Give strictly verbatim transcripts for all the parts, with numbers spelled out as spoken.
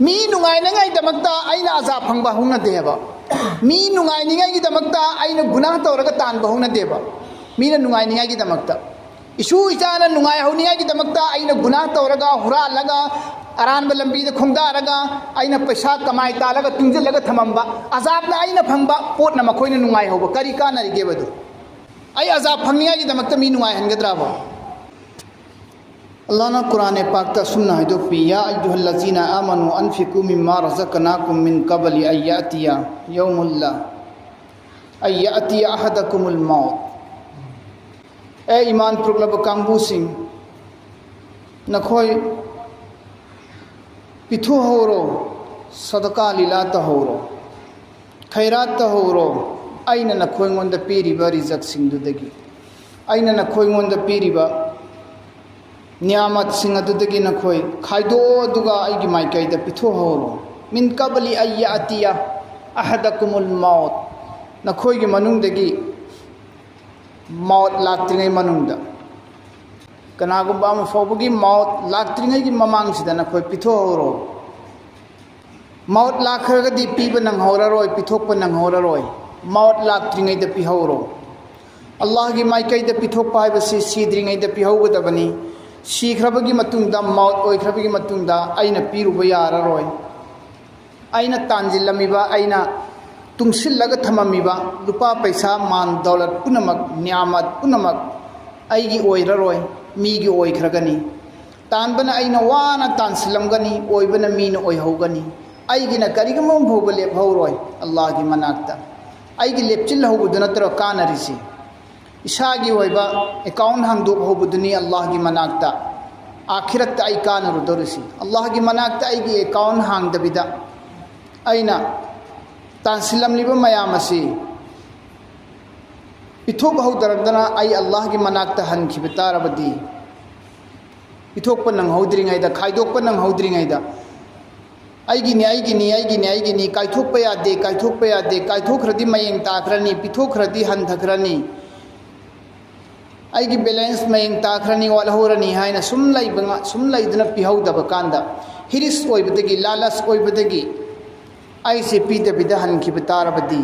ꯃꯤ ꯅꯨꯡꯉꯥꯏꯅꯉꯥꯏꯗꯃꯛꯇ ꯑꯩꯅ ꯑꯖꯥ ꯐꯪꯕ ꯍꯧꯅꯗꯦꯕ꯫ ꯃꯤ ꯅꯨꯡꯉꯥꯏꯅꯤꯡꯉꯥꯏꯒꯤꯗꯃꯛꯇ ꯑꯩꯅ ꯒꯨꯅꯥ ꯇꯧꯔꯒ ꯇꯥꯟꯕ ꯍꯧꯅꯗꯦꯕ꯫ ꯃꯤꯅ ꯅꯨꯡꯉꯥꯏꯅꯤꯡꯉꯥꯏꯒꯤꯗꯃꯛꯇ, ꯏꯁꯨ ꯏꯆꯥꯅ ꯅꯨꯡꯉꯥꯏꯍꯧꯅꯤꯡꯉꯥꯏꯒꯤꯗꯃꯛꯇ ꯑꯩꯅ ꯒꯨꯅꯥ ꯇꯧꯔꯒ, ꯍꯨꯔꯥꯜꯂꯒ, ꯑꯔꯥꯟꯕ ꯂꯝꯕꯤꯗ ꯈꯣꯡꯗꯥꯔꯒ, ꯑꯩꯅ ꯄꯩꯁꯥ ꯀꯃꯥꯏ ꯇꯥꯜꯂꯒ ꯇꯨꯡꯁꯤꯜꯂꯒ ꯊꯝꯃꯝꯕ ꯑꯖꯥꯕꯅ ꯑꯩꯅ ꯐꯪꯕ ꯄꯣꯠꯅ ꯃꯈꯣꯏꯅ ꯅꯨꯡꯉꯥꯏꯍꯧꯕ ꯀꯔꯤ ꯀꯥꯟꯅꯔꯤꯒꯦꯕ ꯑꯗꯨ? ꯑꯩ ꯑꯖꯥꯕ ꯐꯪꯅꯤꯡꯉꯥꯏꯒꯤꯗꯃꯛꯇ ꯃꯤ ꯅꯨꯡꯉꯥꯏꯍꯟꯒꯗ꯭ꯔꯥꯕ? ꯑꯜꯂꯥꯍꯅ ꯀꯨꯔꯥꯟ ꯄꯥꯛꯇ ꯑꯁꯨꯝꯅ ꯍꯥꯏꯗꯣꯛꯄꯤ, "يا أيها الذين آمنوا أنفقوا مما رزقناكم من قبل أن يأتي يوم لا أن يأتي أحدكم الموت." ꯑꯦ ꯏꯃꯥꯟ ꯄꯨꯔꯛꯂꯕ ꯀꯥꯡꯕꯨꯁꯤꯡ, ꯅꯈꯣꯏ ꯄꯤꯊꯣꯛꯍꯧꯔꯣ, ꯁꯗꯀꯥ ꯂꯤꯂꯥ ꯇꯧꯍꯧꯔꯣ, ꯈꯩꯔꯥꯠ ꯇꯧꯍꯧꯔꯣ, ꯑꯩꯅ ꯅꯈꯣꯏꯉꯣꯟꯗ ꯄꯤꯔꯤꯕ ꯔꯤꯖꯛꯁꯤꯡꯗꯨꯗꯒꯤ, ꯑꯩꯅ ꯅꯈꯣꯏꯉꯣꯟꯗ ꯄꯤꯔꯤꯕ ꯅꯤꯌꯥꯃꯠꯁꯤꯡ ꯑꯗꯨꯗꯒꯤ ꯅꯈꯣꯏ ꯈꯥꯏꯗꯣꯛꯑꯣ, ꯑꯗꯨꯒ ꯑꯩꯒꯤ ꯃꯥꯏꯀꯩꯗ ꯄꯤꯊꯣꯛꯍꯧꯔꯣ꯫ "من قبل أن يأتي أحدكم الموت", ꯅꯈꯣꯏꯒꯤ ꯃꯅꯨꯡꯗꯒꯤ ꯃꯧꯠ ꯂꯥꯛꯇ꯭ꯔꯤꯉꯩ ꯃꯅꯨꯡꯗ꯫ ꯀꯅꯥꯒꯨꯝꯕ ꯑꯃ ꯐꯥꯎꯕꯒꯤ ꯃꯧꯠ ꯂꯥꯛꯇ꯭ꯔꯤꯉꯩꯒꯤ ꯃꯃꯥꯡꯁꯤꯗ ꯅꯈꯣꯏ ꯄꯤꯊꯣꯛꯍꯧꯔꯣ꯫ ꯃꯧꯠ ꯂꯥꯛꯈ꯭ꯔꯒꯗꯤ ꯄꯤꯕ ꯅꯪꯍꯧꯔꯔꯣꯏ, ꯄꯤꯊꯣꯛꯄ ꯅꯪꯍꯧꯔꯔꯣꯏ꯫ ꯃꯧꯠ ꯂꯥꯛꯇ꯭ꯔꯤꯉꯩꯗ ꯄꯤꯍꯧꯔꯣ꯫ ꯑꯜꯂꯥꯍꯒꯤ ꯃꯥꯏꯀꯩꯗ ꯄꯤꯊꯣꯛꯄ ꯍꯥꯏꯕꯁꯤ ꯁꯤꯗ꯭ꯔꯤꯉꯩꯗ ꯄꯤꯍꯧꯒꯗꯕꯅꯤ꯫ ꯁꯤꯈ꯭ꯔꯕꯒꯤ ꯃꯇꯨꯡꯗ, ꯃꯧꯠ ꯑꯣꯏꯈ꯭ꯔꯕꯒꯤ ꯃꯇꯨꯡꯗ ꯑꯩꯅ ꯄꯤꯔꯨꯕ ꯌꯥꯔꯔꯣꯏ꯫ ꯑꯩꯅ ꯇꯥꯟꯁꯤꯜꯂꯝꯃꯤꯕ, ꯑꯩꯅ ꯇꯨꯡꯁꯤꯜꯂꯒ ꯊꯝꯃꯝꯃꯤꯕ ꯂꯨꯄꯥ ꯄꯩꯁꯥ, ꯃꯥꯟ ꯗꯧꯂꯠ ꯄꯨꯝꯅꯃꯛ, ꯅꯤꯌꯥꯃꯠ ꯄꯨꯝꯅꯃꯛ ꯑꯩꯒꯤ ꯑꯣꯏꯔꯔꯣꯏ, ꯃꯤꯒꯤ ꯑꯣꯏꯈ꯭ꯔꯒꯅꯤ꯫ ꯇꯥꯟꯕꯅ ꯑꯩꯅ ꯋꯥꯅ ꯇꯥꯟꯁꯤꯜꯂꯝꯒꯅꯤ, ꯑꯣꯏꯕꯅ ꯃꯤꯅ ꯑꯣꯏꯍꯧꯒꯅꯤ꯫ ꯑꯩꯒꯤꯅ ꯀꯔꯤꯒꯨꯝꯕ ꯑꯃ ꯐꯥꯎꯕ ꯂꯦꯞꯍꯧꯔꯣꯏ ꯑꯜꯂꯥꯍꯒꯤ ꯃꯅꯥꯛꯇ꯫ ꯑꯩꯒꯤ ꯂꯦꯞꯆꯤꯜꯍꯧꯕꯗꯨ ꯅꯠꯇ꯭ꯔꯣ ꯀꯥꯟꯅꯔꯤꯁꯤ? ꯏꯁꯥꯒꯤ ꯑꯣꯏꯕ ꯑꯦꯀꯥꯎꯟ ꯍꯥꯡꯗꯣꯛꯍꯧꯕꯗꯨꯅꯤ ꯑꯜꯂꯥꯍꯒꯤ ꯃꯅꯥꯛꯇ, ꯑꯥꯈꯤꯔꯠꯇ ꯑꯩ ꯀꯥꯟꯅꯔꯨꯗꯧꯔꯤꯁꯤ꯫ ꯑꯜꯂꯥꯍꯒꯤ ꯃꯅꯥꯛꯇ ꯑꯩꯒꯤ ꯑꯦꯀꯥꯎꯟ ꯍꯥꯡꯗꯕꯤꯗ ꯑꯩꯅ ꯇꯥꯟꯁꯤꯜꯂꯝꯂꯤꯕ ꯃꯌꯥꯝ ꯑꯁꯤ ꯄꯤꯊꯣꯛꯍꯧꯗꯔꯝꯗꯅ ꯑꯩ ꯑꯜꯂꯥꯍꯒꯤ ꯃꯅꯥꯛꯇ ꯍꯟꯈꯤꯕ ꯇꯥꯔꯕꯗꯤ, ꯄꯤꯊꯣꯛꯄ ꯅꯪꯍꯧꯗ꯭ꯔꯤꯉꯩꯗ, ꯈꯥꯏꯗꯣꯛꯄ ꯅꯪꯍꯧꯗ꯭ꯔꯤꯉꯩꯗ, "ꯑꯩꯒꯤꯅꯤ, ꯑꯩꯒꯤꯅꯤ, ꯑꯩꯒꯤꯅꯤ, ꯑꯩꯒꯤꯅꯤ, ꯀꯥꯏꯊꯣꯛꯄ ꯌꯥꯗꯦ, ꯀꯥꯏꯊꯣꯛꯄ ꯌꯥꯗꯦ, ꯀꯥꯏꯊꯣꯛꯈ꯭ꯔꯗꯤ ꯃꯌꯦꯡ ꯇꯥꯈ꯭ꯔꯅꯤ, ꯄꯤꯊꯣꯛꯈ꯭ꯔꯗꯤ ꯍꯟꯊꯈ꯭ꯔꯅꯤ, ꯑꯩꯒꯤ ꯕꯦꯂꯦꯟꯁ ꯃꯌꯦꯡ ꯇꯥꯈ꯭ꯔꯅꯤ, ꯋꯥꯠꯍꯧꯔꯅꯤ" ꯍꯥꯏꯅ ꯁꯨꯝ ꯂꯩꯕ ꯉ-, ꯁꯨꯝ ꯂꯩꯗꯨꯅ ꯄꯤꯍꯧꯗꯕ ꯀꯥꯟꯗ, ꯍꯤꯔꯤꯁ ꯑꯣꯏꯕꯗꯒꯤ, ꯂꯥꯂꯁ ꯑꯣꯏꯕꯗꯒꯤ ꯑꯩꯁꯦ ꯄꯤꯗꯕꯤꯗ ꯍꯟꯈꯤꯕ ꯇꯥꯔꯕꯗꯤ,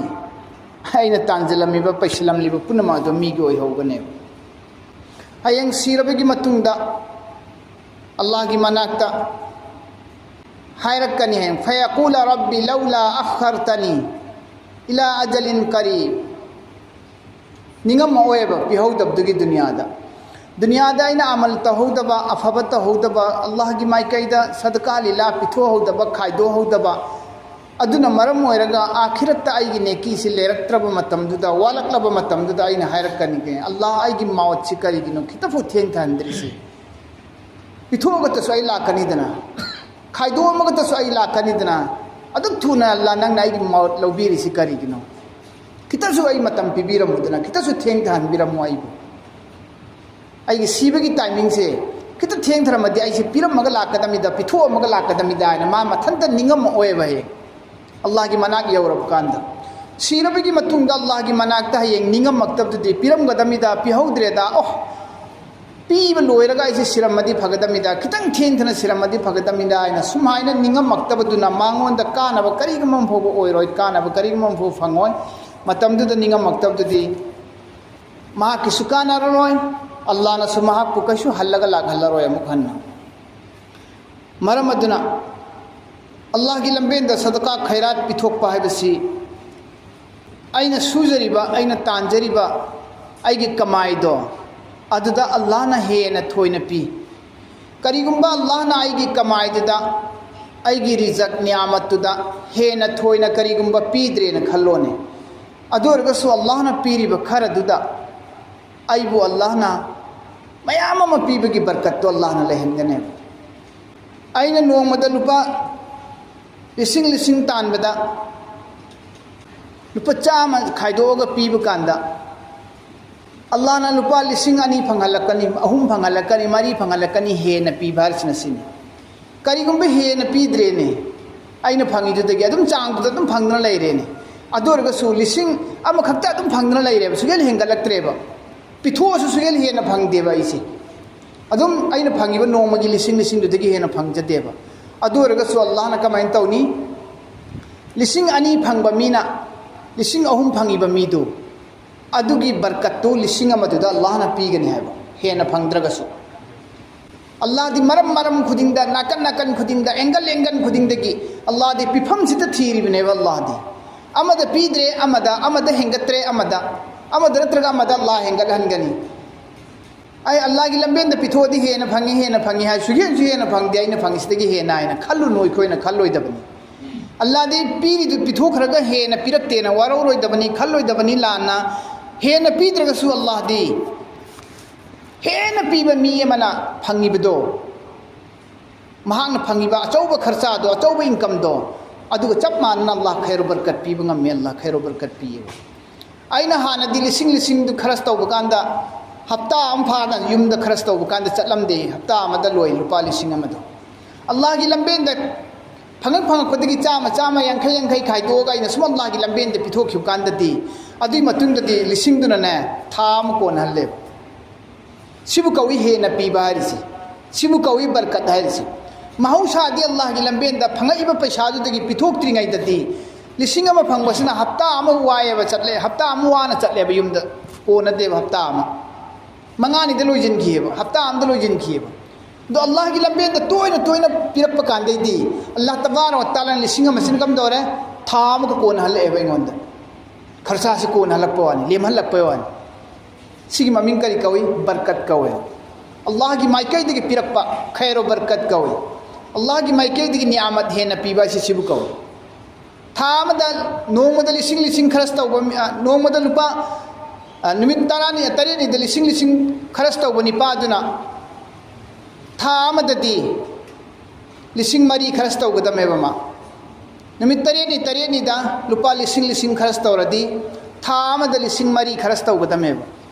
ꯑꯩꯅ ꯇꯥꯟꯖꯜꯂꯝꯃꯤꯕ, ꯄꯩꯁꯤꯜꯂꯝꯂꯤꯕ ꯄꯨꯝꯅꯃꯛ ꯑꯗꯨ ꯃꯤꯒꯤ ꯑꯣꯏꯍꯧꯒꯅꯦꯕ꯫ ꯍꯌꯦꯡ ꯁꯤꯔꯕꯒꯤ ꯃꯇꯨꯡꯗ ꯑꯜꯂꯥꯍꯒꯤ ꯃꯅꯥꯛꯇ ꯍꯥꯏꯔꯛꯀꯅꯤ ꯍꯥꯏ, "ꯐꯌꯥꯀꯨꯂ ꯔꯕꯤ ꯂꯧꯂꯥ ꯑꯈꯔꯇꯅꯤ ꯏꯂꯥ ꯑꯖꯂꯤꯟ ꯀꯔꯤ"꯫ ꯅꯤꯡꯉꯝꯃꯛꯑꯣꯏꯕ ꯄꯤꯍꯧꯗꯕꯗꯨꯒꯤ ꯗꯨꯅꯤꯌꯥꯗ꯫ ꯗꯨꯅꯤꯌꯥꯗ ꯑꯩꯅ ꯑꯃꯜ ꯇꯧꯍꯧꯗꯕ, ꯑꯐꯕ ꯇꯧꯍꯧꯗꯕ, ꯑꯜꯂꯥꯍꯒꯤ ꯃꯥꯏꯀꯩꯗ ꯁꯗꯀꯥ ꯂꯤꯂꯥ ꯄꯤꯊꯣꯛꯍꯧꯗꯕ, ꯈꯥꯏꯗꯣꯛꯍꯧꯗꯕ, ꯑꯗꯨꯅ ꯃꯔꯝ ꯑꯣꯏꯔꯒ ꯑꯥꯈꯤꯔꯠꯇ ꯑꯩꯒꯤ ꯅꯦꯀꯤꯁꯤ ꯂꯩꯔꯛꯇ꯭ꯔꯕ ꯃꯇꯝꯗꯨꯗ, ꯋꯥꯠꯂꯛꯂꯕ ꯃꯇꯝꯗꯨꯗ ꯑꯩꯅ ꯍꯥꯏꯔꯛꯀꯅꯤꯒꯦ, "ꯑꯜꯂꯥꯍ, ꯑꯩꯒꯤ ꯃꯥꯎꯠꯁꯤ ꯀꯔꯤꯒꯤꯅꯣ ꯈꯤꯇꯐꯥꯎ ꯊꯦꯡꯊꯍꯟꯗ꯭ꯔꯤꯁꯤ?" ꯄꯤꯊꯣꯛꯑꯒꯇꯁꯨ ꯑꯩ ꯂꯥꯛꯀꯅꯤꯗꯅ, ꯈꯥꯏꯗꯣꯛꯑꯝꯃꯒꯇꯁꯨ ꯑꯩ ꯂꯥꯛꯀꯅꯤꯗꯅ, ꯑꯗꯨꯛ ꯊꯨꯅ ꯑꯜꯂꯥꯍ ꯅꯪꯅ ꯑꯩꯒꯤ ꯃꯥꯎꯠ ꯂꯧꯕꯤꯔꯤꯁꯤ ꯀꯔꯤꯒꯤꯅꯣ? ꯈꯤꯇꯁꯨ ꯑꯩ ꯃꯇꯝ ꯄꯤꯕꯤꯔꯝꯃꯨꯗꯅ, ꯈꯤꯇꯁꯨ ꯊꯦꯡꯊꯍꯟꯕꯤꯔꯝꯃꯨ ꯑꯩꯕꯨ꯫ ꯑꯩꯒꯤ ꯁꯤꯕꯒꯤ ꯇꯥꯏꯃꯤꯡꯁꯦ ꯈꯤꯇ ꯊꯦꯡꯊꯔꯝꯃꯗꯤ ꯑꯩꯁꯦ ꯄꯤꯔꯝꯃꯒ ꯂꯥꯛꯀꯗꯕꯅꯤꯗ, ꯄꯤꯊꯣꯛꯑꯝꯃꯒ ꯂꯥꯛꯀꯗꯕꯅꯤꯗ ꯍꯥꯏꯅ ꯃꯥ ꯃꯊꯟꯇ ꯅꯤꯡꯉꯝꯃꯛꯑꯣꯏꯕ꯫ ꯍꯌꯦꯡ ꯑꯜꯂꯥꯍꯒꯤ ꯃꯅꯥꯛ ꯌꯧꯔꯕ ꯀꯥꯟꯗ, ꯁꯤꯔꯕꯒꯤ ꯃꯇꯨꯡꯗ ꯑꯜꯂꯥꯍꯒꯤ ꯃꯅꯥꯛꯇ ꯍꯌꯦꯡ ꯅꯤꯡꯉꯝꯃꯛꯇꯕꯗꯨꯗꯤ, ꯄꯤꯔꯝꯒꯗꯕꯅꯤꯗ, ꯄꯤꯍꯧꯗ꯭ꯔꯦꯗ, ꯑꯣ, ꯄꯤꯕ ꯂꯣꯏꯔꯒ ꯑꯩꯁꯦ ꯁꯤꯔꯝꯃꯗꯤ ꯐꯒꯗꯕꯅꯤꯗ, ꯈꯤꯇꯪ ꯊꯦꯡꯊꯅ ꯁꯤꯔꯝꯃꯗꯤ ꯐꯒꯗꯕꯅꯤꯗ ꯍꯥꯏꯅ ꯁꯨꯃꯥꯏꯅ ꯅꯤꯡꯉꯝꯃꯛꯇꯕꯗꯨꯅ ꯃꯉꯣꯟꯗ ꯀꯥꯟꯅꯕ ꯀꯔꯤꯒꯨꯝꯕ ꯑꯃ ꯐꯥꯎꯕ ꯑꯣꯏꯔꯣꯏ, ꯀꯥꯟꯅꯕ ꯀꯔꯤꯒꯨꯝꯕ ꯑꯃ ꯐꯥꯎꯕ ꯐꯪꯉꯣꯏ꯫ ꯃꯇꯝꯗꯨꯗ ꯅꯤꯡꯉꯝꯃꯛꯇꯕꯗꯨꯗꯤ ꯃꯍꯥꯛꯀꯤꯁꯨ ꯀꯥꯟꯅꯔꯔꯣꯏ, ꯑꯜꯂꯥꯍꯅꯁꯨ ꯃꯍꯥꯛꯄꯨ ꯀꯩꯁꯨ ꯍꯜꯂꯒ ꯂꯥꯛꯍꯜꯂꯔꯣꯏ ꯑꯃꯨꯛ ꯍꯟꯅ꯫ ꯃꯔꯝ ꯑꯗꯨꯅ ꯑꯜꯂꯥꯍꯒꯤ ꯂꯝꯕꯦꯟꯗ ꯁꯗꯀꯥ ꯈꯩꯔꯥꯠ ꯄꯤꯊꯣꯛꯄ ꯍꯥꯏꯕꯁꯤ ꯑꯩꯅ ꯁꯨꯖꯔꯤꯕ, ꯑꯩꯅ ꯇꯥꯟꯖꯔꯤꯕ ꯑꯩꯒꯤ ꯀꯃꯥꯏꯗꯣ, ꯑꯗꯨꯗ ꯑꯜꯂꯥꯍꯅ ꯍꯦꯟꯅ ꯊꯣꯏꯅ ꯄꯤ꯫ ꯀꯔꯤꯒꯨꯝꯕ ꯑꯜꯂꯥꯍꯅ ꯑꯩꯒꯤ ꯀꯃꯥꯏꯗꯨꯗ, ꯑꯩꯒꯤ ꯔꯤꯖꯛ ꯅꯤꯌꯥꯃꯠꯇꯨꯗ ꯍꯦꯟꯅ ꯊꯣꯏꯅ ꯀꯔꯤꯒꯨꯝꯕ ꯄꯤꯗ꯭ꯔꯦꯅ ꯈꯜꯂꯣꯅꯦ, ꯑꯗꯨ ꯑꯣꯏꯔꯒꯁꯨ ꯑꯜꯂꯥꯍꯅ ꯄꯤꯔꯤꯕ ꯈꯔꯗꯨꯗ ꯑꯩꯕꯨ ꯑꯜꯂꯥꯍꯅ ꯃꯌꯥꯝ ꯑꯃ ꯄꯤꯕꯒꯤ ꯕꯔꯀꯠꯇꯣ ꯑꯜꯂꯥꯍꯅ ꯂꯩꯍꯟꯒꯅꯦꯕ꯫ ꯑꯩꯅ ꯅꯣꯡꯃꯗ ꯂꯨꯄꯥ ꯂꯤꯁꯤꯡ ꯂꯤꯁꯤꯡ ꯇꯥꯟꯕꯗ, ꯂꯨꯄꯥ ꯆꯥꯝꯃ ꯈꯥꯏꯗꯣꯛꯑꯒ ꯄꯤꯕ ꯀꯥꯟꯗ, ꯑꯜꯂꯥꯍꯅ ꯂꯨꯄꯥ ꯂꯤꯁꯤꯡ ꯑꯅꯤ ꯐꯪꯍꯜꯂꯛꯀꯅꯤ, ꯑꯍꯨꯝ ꯐꯪꯍꯜꯂꯛꯀꯅꯤ, ꯃꯔꯤ ꯐꯪꯍꯜꯂꯛꯀꯅꯤ, ꯍꯦꯟꯅ ꯄꯤꯕ ꯍꯥꯏꯔꯤꯁꯤꯅ ꯁꯤꯅꯤ꯫ ꯀꯔꯤꯒꯨꯝꯕ ꯍꯦꯟꯅ ꯄꯤꯗ꯭ꯔꯦꯅꯦ, ꯑꯩꯅ ꯐꯪꯉꯤꯗꯨꯗꯒꯤ ꯑꯗꯨꯝ ꯆꯥꯡꯗꯨꯗ ꯑꯗꯨꯝ ꯐꯪꯗꯨꯅ ꯂꯩꯔꯦꯅꯦ, ꯑꯗꯨ ꯑꯣꯏꯔꯒꯁꯨ ꯂꯤꯁꯤꯡ ꯑꯃꯈꯛꯇ ꯑꯗꯨꯝ ꯐꯪꯗꯨꯅ ꯂꯩꯔꯦꯕ, ꯁꯨꯛꯍꯦꯟ ꯍꯦꯟꯒꯠꯂꯛꯇ꯭ꯔꯦꯕ, ꯄꯤꯊꯣꯛꯑꯁꯨ ꯁꯨꯛꯍꯦꯟ ꯍꯦꯟꯅ ꯐꯪꯗꯦꯕ ꯑꯩꯁꯦ꯫ ꯑꯗꯨꯝ ꯑꯩꯅ ꯐꯪꯉꯤꯕ ꯅꯣꯡꯃꯒꯤ ꯂꯤꯁꯤꯡ ꯂꯤꯁꯤꯡꯗꯨꯗꯒꯤ ꯍꯦꯟꯅ ꯐꯪꯖꯗꯦꯕ꯫ ꯑꯗꯨ ꯑꯣꯏꯔꯒꯁꯨ ꯑꯜꯂꯥꯍꯅ ꯀꯃꯥꯏꯅ ꯇꯧꯅꯤ? ꯂꯤꯁꯤꯡ ꯑꯅꯤ ꯐꯪꯕ ꯃꯤꯅ ꯂꯤꯁꯤꯡ ꯑꯍꯨꯝ ꯐꯪꯉꯤꯕ ꯃꯤꯗꯨ, ꯑꯗꯨꯒꯤ ꯕꯔꯀꯠꯇꯨ ꯂꯤꯁꯤꯡ ꯑꯃꯗꯨꯗ ꯑꯜꯂꯥꯍꯅ ꯄꯤꯒꯅꯤ ꯍꯥꯏꯕ, ꯍꯦꯟꯅ ꯐꯪꯗ꯭ꯔꯒꯁꯨ꯫ ꯑꯜꯂꯥꯍꯗꯤ ꯃꯔꯝ ꯃꯔꯝ ꯈꯨꯗꯤꯡꯗ, ꯅꯥꯀꯟ ꯅꯥꯀꯟ ꯈꯨꯗꯤꯡꯗ, angle angle ꯈꯨꯗꯤꯡꯗꯒꯤ ꯑꯜꯂꯥꯍꯗꯤ ꯄꯤꯐꯝꯁꯤꯗ ꯊꯤꯔꯤꯕꯅꯦꯕ꯫ ꯑꯜꯂꯥꯍꯗꯤ ꯑꯃꯗ ꯄꯤꯗ꯭ꯔꯦ ꯑꯃꯗ, ꯑꯃꯗ ꯍꯦꯟꯒꯠꯇ꯭ꯔꯦ ꯑꯃꯗ, ꯑꯃꯗ ꯅꯠꯇ꯭ꯔꯒ ꯑꯃꯗ ꯑꯜꯂꯥꯍ ꯍꯦꯟꯒꯠꯍꯟꯒꯅꯤ꯫ ꯑꯩ ꯑꯜꯂꯥꯍꯒꯤ ꯂꯝꯕꯦꯟꯗ ꯄꯤꯊꯣꯛꯑꯗꯤ ꯍꯦꯟꯅ ꯐꯪꯉꯤ, ꯍꯦꯟꯅ ꯐꯪꯉꯤ ꯍꯥꯏ, ꯁꯨꯛꯍꯦꯟꯁꯨ ꯍꯦꯟꯅ ꯐꯪꯗꯦ, ꯑꯩꯅ ꯐꯪꯉꯤꯁꯤꯗꯒꯤ ꯍꯦꯟꯅ ꯍꯥꯏꯅ ꯈꯜꯂꯨꯅꯨ, ꯑꯩꯈꯣꯏꯅ ꯈꯜꯂꯣꯏꯗꯕꯅꯤ꯫ ꯑꯜꯂꯥꯍꯗꯤ ꯄꯤꯔꯤꯗꯨ ꯄꯤꯊꯣꯛꯈ꯭ꯔꯒ ꯍꯦꯟꯅ ꯄꯤꯔꯛꯇꯦꯅ ꯋꯥꯔꯧꯔꯣꯏꯗꯕꯅꯤ, ꯈꯜꯂꯣꯏꯗꯕꯅꯤ ꯂꯥꯟꯅ꯫ ꯍꯦꯟꯅ ꯄꯤꯗ꯭ꯔꯒꯁꯨ ꯑꯜꯂꯥꯍꯗꯤ ꯍꯦꯟꯅ ꯄꯤꯕ ꯃꯤ ꯑꯃꯅ ꯐꯪꯉꯤꯕꯗꯣ, ꯃꯍꯥꯛꯅ ꯐꯪꯉꯤꯕ ꯑꯆꯧꯕ ꯈꯔꯆꯥꯗꯣ, ꯑꯆꯧꯕ incomeꯗꯣ, ꯑꯗꯨꯒ ꯆꯞ ꯃꯥꯟꯅꯅ ꯑꯜꯂꯥꯍ ꯈꯩꯔꯣ ꯕꯔꯀꯠ ꯄꯤꯕ ꯉꯝꯃꯦ, ꯑꯜꯂꯥꯍ ꯈꯩꯔꯣ ꯕꯔꯀꯠ ꯄꯤꯌꯦꯕ꯫ ꯑꯩꯅ ꯍꯥꯟꯅꯗꯤ ꯂꯤꯁꯤꯡ ꯂꯤꯁꯤꯡꯗꯨ ꯈꯔꯁ ꯇꯧꯕ ꯀꯥꯟꯗ, ꯍꯞꯇꯥ ꯑꯃ ꯐꯥꯅ ꯌꯨꯝꯗ ꯈꯔꯁ ꯇꯧꯕ ꯀꯥꯟꯗ ꯆꯠꯂꯝꯗꯦ, ꯍꯞꯇꯥ ꯑꯃꯗ ꯂꯣꯏ ꯂꯨꯄꯥ ꯂꯤꯁꯤꯡ ꯑꯃꯗꯣ꯫ ꯑꯜꯂꯥꯍꯒꯤ ꯂꯝꯕꯦꯟꯗ ꯐꯪꯉꯛ ꯐꯪꯉꯛꯄꯗꯒꯤ ꯆꯥꯝꯃ, ꯆꯥꯝꯃ, ꯌꯥꯡꯈꯩ, ꯌꯥꯡꯈꯩ ꯈꯥꯏꯗꯣꯛꯑꯒ ꯑꯩꯅ ꯁꯨꯝ ꯑꯜꯂꯥꯍꯒꯤ ꯂꯝꯕꯦꯟꯗ ꯄꯤꯊꯣꯛꯈꯤꯕ ꯀꯥꯟꯗꯗꯤ, ꯑꯗꯨꯒꯤ ꯃꯇꯨꯡꯗꯗꯤ ꯂꯤꯁꯤꯡꯗꯨꯅꯅꯦ ꯊꯥ ꯑꯃ ꯀꯣꯟꯅꯍꯜꯂꯦꯕ꯫ ꯁꯤꯕꯨ ꯀꯧꯏ ꯍꯦꯟꯅ ꯄꯤꯕ ꯍꯥꯏꯔꯤꯁꯤ, ꯁꯤꯕꯨ ꯀꯧꯏ ꯕꯔꯀꯠ ꯍꯥꯏꯔꯤꯁꯤ꯫ ꯃꯍꯧꯁꯥꯗꯤ ꯑꯜꯂꯥꯍꯒꯤ ꯂꯝꯕꯦꯟꯗ ꯐꯪꯉꯛꯏꯕ ꯄꯩꯁꯥꯗꯨꯗꯒꯤ ꯄꯤꯊꯣꯛꯇ꯭ꯔꯤꯉꯩꯗꯗꯤ ꯂꯤꯁꯤꯡ ꯑꯃ ꯐꯪꯕꯁꯤꯅ ꯍꯞꯇꯥ ꯑꯃ ꯋꯥꯏꯑꯦꯕ ꯆꯠꯂꯦ, ꯍꯞꯇꯥ ꯑꯃ ꯋꯥꯅ ꯆꯠꯂꯦꯕ ꯌꯨꯝꯗ, ꯀꯣꯟꯅꯗꯦꯕ ꯍꯞꯇꯥ ꯑꯃ꯫ ꯃꯉꯥꯅꯤꯗ ꯂꯣꯏꯁꯤꯟꯈꯤꯑꯕ, ꯍꯞꯇꯥ ꯑꯃꯗ ꯂꯣꯏꯁꯤꯟꯈꯤꯑꯕ꯫ ꯑꯗꯣ ꯑꯜꯂꯥꯍꯒꯤ ꯂꯝꯕꯦꯟꯗ ꯇꯣꯏꯅ ꯇꯣꯏꯅ ꯄꯤꯔꯛꯄ ꯀꯥꯟꯗꯩꯗꯤ ꯑꯜꯂꯥꯍ ꯇꯕꯥꯔꯛ ꯋ ꯇꯥꯂꯥꯅ ꯂꯤꯁꯤꯡ ꯑꯃꯁꯤꯅ ꯀꯝꯗꯧꯔꯦ? ꯊꯥ ꯑꯃꯒ ꯀꯣꯟꯅ ꯍꯜꯂꯛꯑꯦꯕ ꯑꯩꯉꯣꯟꯗ꯫ ꯈꯔꯁꯥꯁꯤ ꯀꯣꯟꯅ ꯍꯜꯂꯛꯄ ꯋꯥꯅꯤ, ꯂꯦꯝꯍꯜꯂꯛꯄ ꯋꯥꯅꯤ꯫ ꯁꯤꯒꯤ ꯃꯃꯤꯡ ꯀꯔꯤ ꯀꯧꯏ? ꯕꯔꯀꯠ ꯀꯧꯏ꯫ ꯑꯜꯂꯥꯍꯒꯤ ꯃꯥꯏꯀꯩꯗꯒꯤ ꯄꯤꯔꯛꯄ ꯈꯩꯔꯣ ꯕꯔꯀꯠ ꯀꯧꯏ꯫ ꯑꯜꯂꯥꯍꯒꯤ ꯃꯥꯏꯀꯩꯗꯒꯤ ꯅꯤꯌꯥꯃꯠ ꯍꯦꯟꯅ ꯄꯤꯕ ꯑꯁꯤ ꯁꯤꯕꯨ ꯀꯧꯏ꯫ ꯊꯥ ꯑꯃꯗ, ꯅꯣꯡꯃꯗ ꯂꯤꯁꯤꯡ ꯂꯤꯁꯤꯡ ꯈꯔꯁ ꯇꯧꯕ ꯃꯤ-, ꯑ, ꯅꯣꯡꯃꯗ ꯂꯨꯄꯥ, ꯑ, ꯅꯨꯃꯤꯠ ꯇꯔꯥꯅꯤ, ꯇꯔꯦꯠꯅꯤꯗ ꯂꯤꯁꯤꯡ ꯂꯤꯁꯤꯡ ꯈꯔꯁ ꯇꯧꯕ ꯅꯤꯄꯥꯗꯨꯅ ꯊꯥ ꯑꯃꯗꯗꯤ ꯂꯤꯁꯤꯡ ꯃꯔꯤ ꯈꯔꯁ ꯇꯧꯒꯗꯕꯅꯦꯕ ꯃꯥ꯫ ꯅꯨꯃꯤꯠ ꯇꯔꯦꯠꯅꯤ, ꯇꯔꯦꯠꯅꯤꯗ ꯂꯨꯄꯥ ꯂꯤꯁꯤꯡ ꯂꯤꯁꯤꯡ ꯈꯔꯁ ꯇꯧꯔꯗꯤ ꯊꯥ ꯑꯃꯗ ꯂꯤꯁꯤꯡ ꯃꯔꯤ ꯈꯔꯁ ꯇꯧꯒꯗꯕꯅꯦꯕ꯫